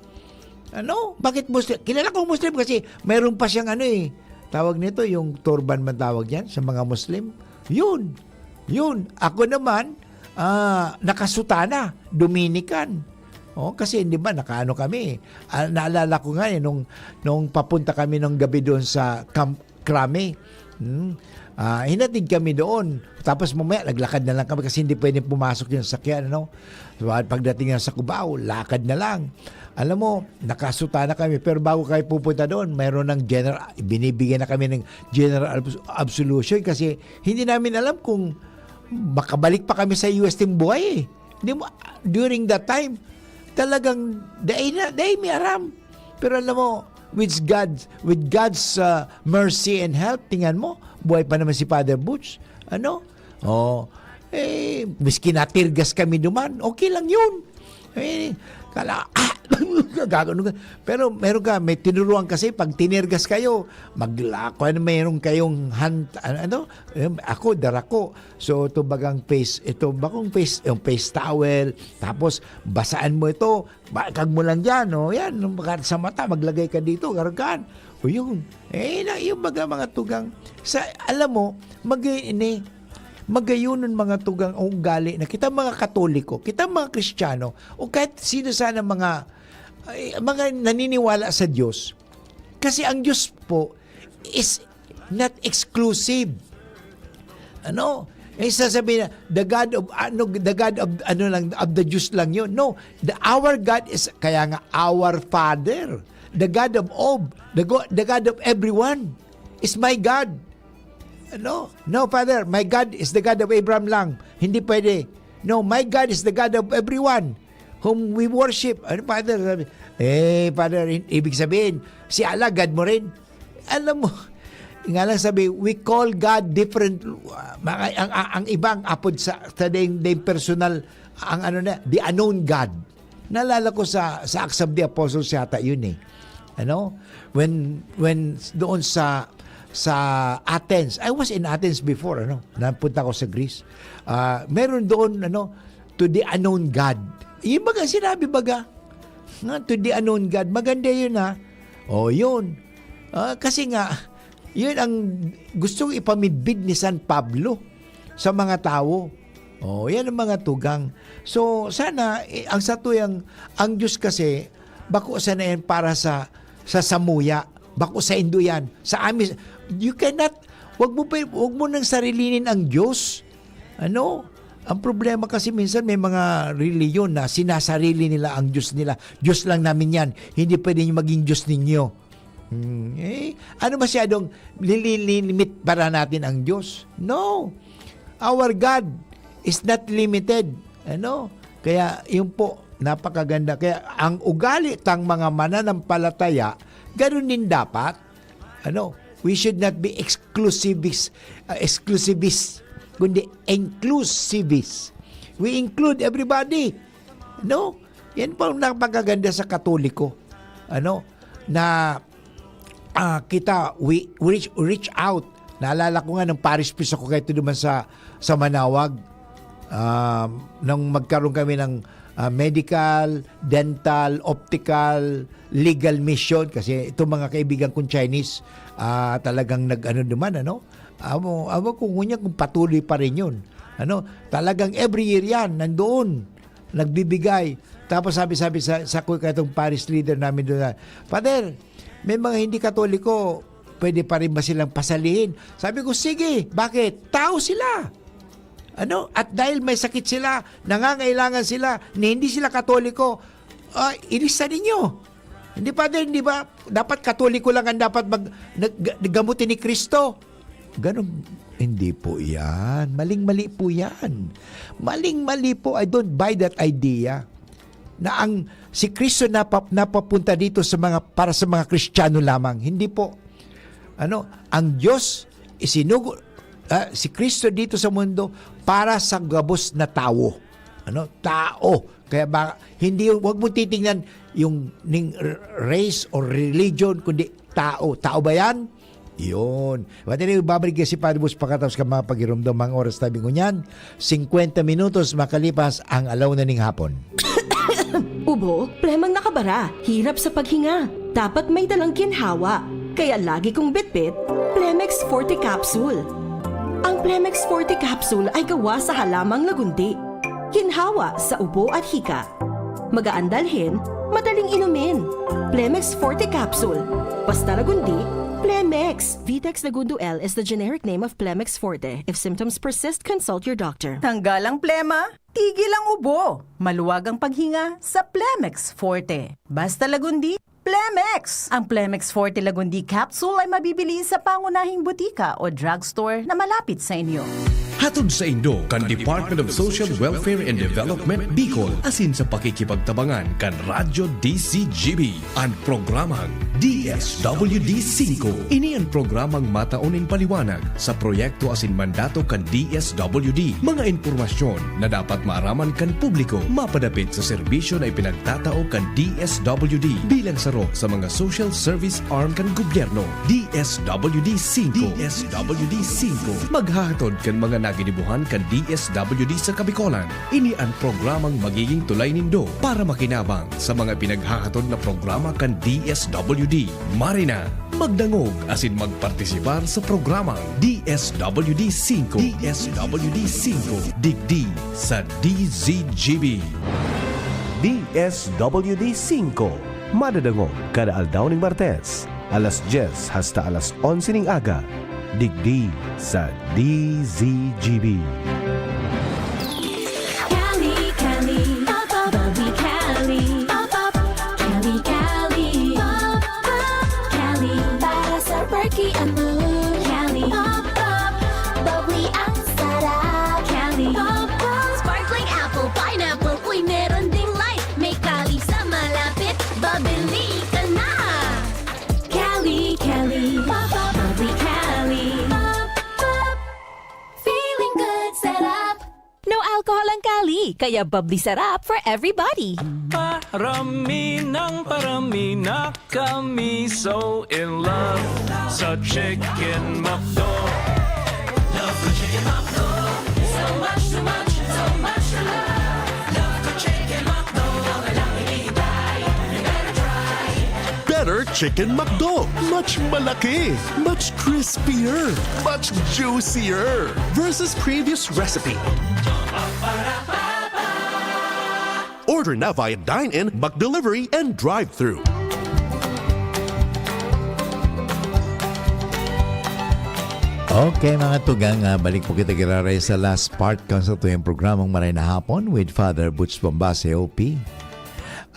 Ano? Bakit Muslim? Kilala kong Muslim kasi mayroon pa siyang ano eh. Tawag nito, yung turban man tawag yan sa mga Muslim. Yun. Yun. Ako naman, ah, nakasutana, Dominican. Oh, kasi hindi ba, nakaano kami. Ah, naalala ko nga eh, nung, nung papunta kami ng gabi doon sa Camp Crame. Hmm. Ah, hinatid kami doon. Tapos mamaya, naglakad na lang kami kasi hindi pwedeng pumasok yung sakyan, ano? So, pagdating na sa Cubao, lakad na lang. Alam mo, nakasuta na kami. Pero bago kami pupunta doon, mayroon ng general, binibigyan na kami ng general abs-, absolution kasi hindi namin alam kung makabalik pa kami sa U S ting buhay eh. Di mo, during that time, talagang dai na, dai mi aram. Pero alam mo, with God, with God's, uh, mercy and help, tingnan mo, buhay pa naman si Father Butch. Ano? Oh, eh, miski natirgas kami duman, okay lang yun. Eh, Tala, gagano ka. Pero meron ka, may tinuruan kasi, pag tinergas kayo, magla-, kung ano, meron kayong hand, ano, ano, em, ako, darako. So, ito bagang face, ito bakong face, yung face towel, tapos basaan mo ito, bakag mo lang dyan, oh, yan, yung baka sa mata, maglagay ka dito, gargan. O yun. Eh, na, yung baga mga tugang, sa, alam mo, mag-, ini, magayonon mga tugang o ugali na kita mga Katoliko, kita mga Kristiyano, o kahit sino sana mga, ay, mga naniniwala sa Diyos. Kasi ang Diyos po is not exclusive. Ano? Eh, sasabihin na, the God of, ano, the God of, ano lang, of the Jews lang yun. No, the, our God is, kaya nga, our Father. The God of all, the, go, the God of everyone is my God. No, no, Father, my God is the God of Abraham lang. Hindi pwede. No, my God is the God of everyone whom we worship. Ano, Father? Sabi, eh, Father, i-, ibig sabihin, si Allah, God mo rin. Alam mo, nga lang sabi, we call God different. Mga, ang, ang, ang ibang apod sa, sa daing, daing personal, ang ano na, the unknown God. Naalala ko sa, sa Acts of the Apostles yata yun eh. Ano? When, when doon sa, sa Athens, I was in Athens before, ano? Napunta ko sa Greece. Ah, meron doon, ano, to the unknown God. Yung baga, sinabi baga, nga, to the unknown God. Maganda yun, ha? O, yun. Ah, kasi nga, yun ang gustong ipamidbid ni San Pablo sa mga tawo. O, yan ang mga tugang. So, sana, eh, ang satuyang, ang Diyos kasi, bako sana yan para sa, sa samuya. Bako saindo yan. Sa amin, you cannot, wag mo pa, wag mo nang sarilinin ang Diyos. Ano? Ang problema kasi minsan may mga reliyon na sinasarili nila ang Diyos nila. "Diyos lang namin yan. Hindi pwede yung maging Diyos ninyo." Hmm, eh, ano masyadong lililimit para natin ang Diyos? No. Our God is not limited. Ano? Kaya yun po, napakaganda. Kaya ang ugali tang mga mananampalataya, ganun din dapat. Ano? We should not be exclusivist, uh, exclusivist, kundi inclusivist. We include everybody. No? Yan po ang napakaganda sa Katoliko. Ano? Na, ah, kita, we reach, reach out. Naalala ko nga nung parish priest ako kahit duman sa, sa Manawag. Um, nung magkaroon kami ng, ah, medical, dental, optical, legal mission, kasi itong mga kaibigan kong Chinese, ah, talagang nag-ano naman, ano? Amo, amo kung ngunyan kung patuloy pa rin yun. Ano? Talagang every year yan, nandoon, nagbibigay. Tapos sabi-sabi sa, sa ko, katong parish leader namin doon na, "Father, may mga hindi Katoliko, pwede pa rin ba silang pasalihin?" Sabi ko, "Sige, bakit? Tao sila." Ano? At dahil may sakit sila, nangangailangan sila, na hindi sila Katoliko, ah, ilista ninyo. Hindi, Father, hindi ba dapat Katoliko lang ang dapat mag-, nag-, gamutin ni Kristo? Ganun, hindi po yan. Maling-mali po yan. Maling-mali po. I don't buy that idea na ang si Kristo napa-, napapunta dito sa mga, para sa mga Kristiyano lamang. Hindi po. Ano, ang Diyos isinugo, ah, si Kristo dito sa mundo para sa gabos na tawo. Ano, tao. Kaya ba, hindi, wag mo titingnan yung ning r-, race or religion, kundi tao. Tao ba yan? Yun. But anyway, babalik si Padre Bus pagkatapos ka mga paghiromdom, mga oras tabi ngunyan, singkwenta minutos makalipas ang alaw na ning hapon. Ubo, plemang nakabara, hirap sa paghinga. Dapat may dalang ginhawa. Kaya lagi kong bitbit, Plemex Forte Capsule. Ang Plemex Forte Capsule ay gawa sa halamang lagundi. Ginhawa sa ubo at hika. Magaan dalhin, madaling inumin. Plemex Forte Capsule. Basta lagundi, Plemex. Vitex Lagundo L is the generic name of Plemex Forte. If symptoms persist, consult your doctor. Tanggal ang plema, tigil ang ubo. Maluwag ang paghinga sa Plemex Forte. Basta lagundi, Plemex! Ang Plemex Forte Lagundi Capsule ay mabibili sa pangunahing butika o drugstore na malapit sa inyo. Hatod saindo kan Department of Social Welfare and Development Bicol asin sa pakikipagtabangan kan Radyo D Z G B, an programang D S W D singko. Ini an programang matao nin paliwanag sa proyekto asin mandato kan D S W D, mga impormasyon na dapat maaraman kan publiko, mapadapit sa serbisyo na ipinagtatao kan D S W D bilang saro sa mga social service arm kan gobyerno. D S W D singko. D S W D singko. Maghahatod kan mga naginibuhan kan D S W D sa Kabikolan. Ini an programang magiging tulay nindo para makinabang sa mga pinaghahatod na programa kan D S W D. Marina, magdangog asin magpartisipar sa programang D S W D singko. D S W D singko. Digdi sa D Z G B. D S W D singko. Madadangog kada aldaw ning Martes, alas dyes hasta alas onse ning aga, digdi sa D Z G B. Cali, Cali, pop, pop, bubbly Cali, pop, pop, Cali, Cali, pop, pop, Cali, para sa perky at mood. Cali, pop, pop, bubbly ang sarap. Cali, pop, pop, sparkling apple, pineapple, uy, meron ding light. May Cali sa malapit, pabili ka na. Cali, Cali, pop, pop, bubbly Cali, pop, pop, feeling good, sarap. No alcohol ang Cali, kaya bubbly sarap for everybody. Parami ng parami na kami so in love sa Chicken McDo. Love ko Chicken McDo. So much to much, so much to love. Love ko Chicken McDo. Ang alam ikitay, you better try. Better Chicken McDo. Much malaki. Much crispier. Much juicier. Versus previous recipe. Order na via dine-in, McDelivery, and drive-thru. Okay, mga tugang, ah, balik po kita giraray sa last part kan satuyang programang Maray na Hapon with Father Butch Bombase, O P.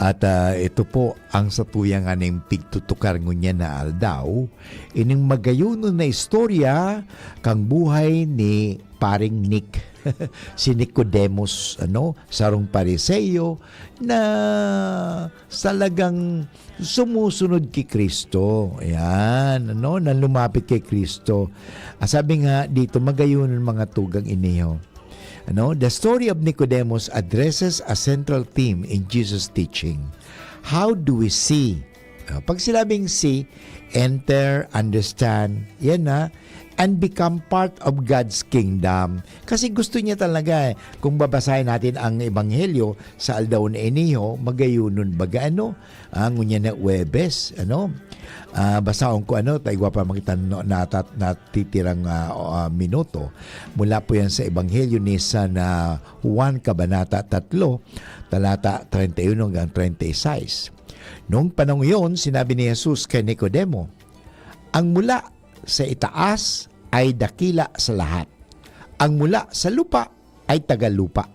At, ah, ito po ang satuyang aning pigtutukar ngunyan na aldaw, ining magayonon na istorya kan buhay ni Paring Nick. Si Nicodemus, ano, sarong Pariseo na talagang sumusunod ki Cristo. Ayan, ano, na lumapit kay Cristo. Ah, sabi nga dito, magayonon mga tugang ini, ho. Ano, the story of Nicodemus addresses a central theme in Jesus' teaching. How do we see? Ah, pag sinabing see, enter, understand, yan na, and become part of God's kingdom. Kasi gusto niya talaga, eh. Kung babasahin natin ang Ebanghelyo sa aldaw na ini, ho, magayonon baga, ano? Ah, ngunyan na Huwebes, ano? Ah, basahon ko, ano, ta igwa pa makita no, natat-, natitirang, ah, ah, minuto. Mula po yan sa Ebanghelyo ni San, ah, Juan, Kabanata tatlo, talata treinta y uno hanggang treinta y seis. Noong panahong iyon, sinabi ni Jesus kay Nicodemo, "Ang mula sa itaas ay dakila sa lahat. Ang mula sa lupa ay taga lupa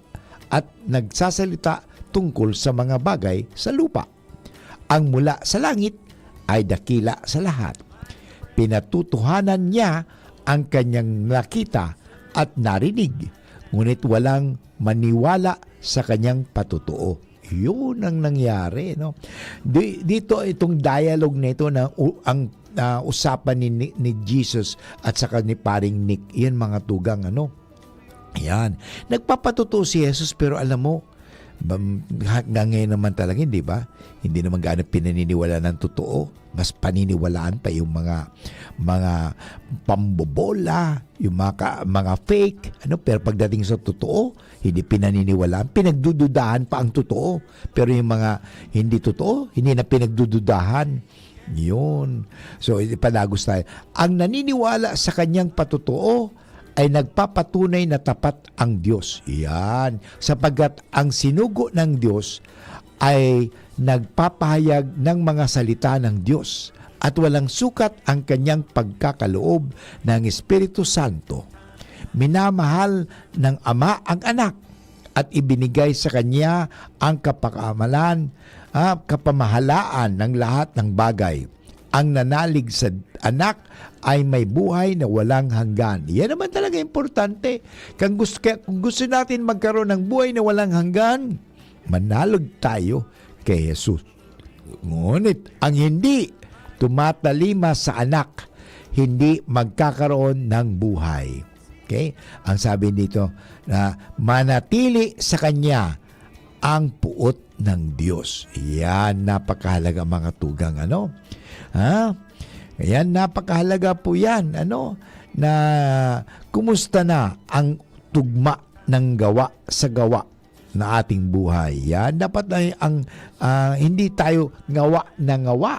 at nagsasalita tungkol sa mga bagay sa lupa. Ang mula sa langit ay dakila sa lahat. Pinatutuhanan niya ang kanyang nakita at narinig, ngunit walang maniwala sa kanyang patotoo." Yun ang nangyari, no? Di-, dito, itong dialogue na ito na u-, ang, ah, usapan ni, ni, ni Jesus at saka ni Paring Nick, yan mga tugang, ano? Yan. Nagpapatotoo si Jesus, pero alam mo, bam-, hanggang ngayon naman talaga, di ba? Hindi naman gaano pinaniniwala ng totoo. Mas paniniwalaan pa yung mga, mga pambobola, yung mga ka-, mga fake, ano, pero pagdating sa totoo, hindi pinaniniwalaan, pinagdududahan pa ang totoo. Pero yung mga hindi totoo, hindi na pinagdududahan. Yun. So, ipalagos tayo. Ang naniniwala sa kanyang patotoo ay nagpapatunay na tapat ang Diyos. Yan. Sapagkat ang sinugo ng Diyos ay nagpapahayag ng mga salita ng Diyos at walang sukat ang kanyang pagkakaloob ng Espiritu Santo. Minamahal ng Ama ang Anak at ibinigay sa Kanya ang kapakamalan, ah, kapamahalaan ng lahat ng bagay. Ang nanalig sa, anak ay may buhay na walang hanggan. Yan naman talaga importante. Kung gusto, kaya kung gusto natin magkaroon ng buhay na walang hanggan, manalog tayo kay Jesus. Ngunit ang hindi tumatalima sa anak, hindi magkakaroon ng buhay. Okay? Ang sabi dito na manatili sa kanya ang puot ng Diyos. Yan, napakahalaga, mga tugang, ano? Ha? Yan, napakahalaga po yan, ano? Na kumusta na ang tugma ng gawa sa gawa na ating buhay. Yan, dapat ay ang, ah, hindi tayo ngawa na ngawa,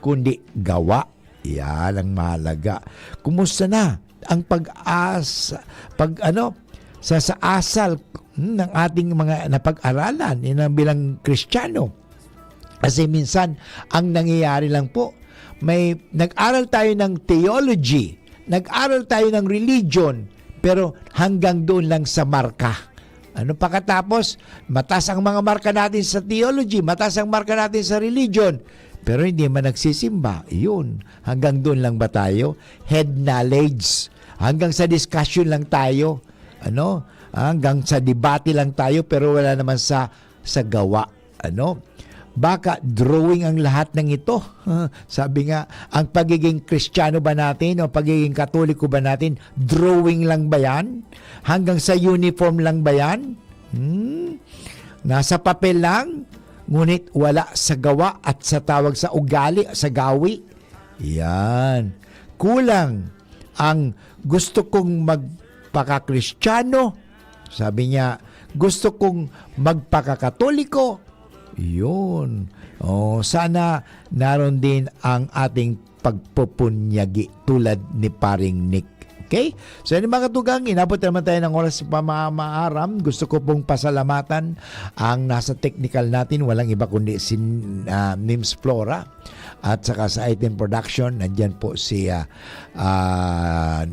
kundi gawa. Yan ang mahalaga. Kumusta na ang pag-as-, pag ano, sa, sa asal, hmm, ng ating mga napag-aralan, yun ang bilang Kristiyano? Kasi minsan, ang nangyayari lang po, may nag-aral tayo ng theology, nag-aral tayo ng religion, pero hanggang doon lang sa marka. Ano, pagkatapos, matas ang mga marka natin sa theology, matas ang marka natin sa religion, pero hindi man nagsisimba. Yun, hanggang doon lang ba tayo? Head knowledge. Hanggang sa discussion lang tayo. Ano? Hanggang sa debate lang tayo, pero wala naman sa, sa gawa. Ano? Baka drawing ang lahat ng ito. Sabi nga, ang pagiging Kristiyano ba natin o pagiging Katoliko ba natin, drawing lang ba yan? Hanggang sa uniform lang ba yan? Hmm? Nasa papel lang, ngunit wala sa gawa at sa tawag sa ugali, sa gawi. Yan. Kulang ang gusto kong magpaka-Kristiyano. Sabi niya, gusto kong magpaka-Katoliko. Yun. Oh, sana naroon din ang ating pagpupunyagi tulad ni Paring Nick. Okay? So, yan, mga katugang, inabot naman tayo ng oras sa pamamaaram. Gusto ko pong pasalamatan ang nasa technical natin. Walang iba kundi si, ah, Nims Flora. At saka sa item production, nandyan po si, ah, ah,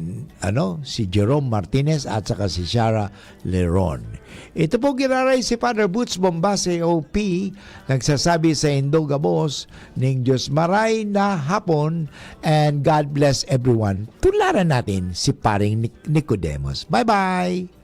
ano, si Jerome Martinez at saka si Shara Leron. Ito po giraray si Father Boots Bombase, O P, nagsasabi sa indo gabos ning Diyos maray na hapon and God bless everyone. Tularan natin si Paring Nic-, Nicodemus. Bye-bye!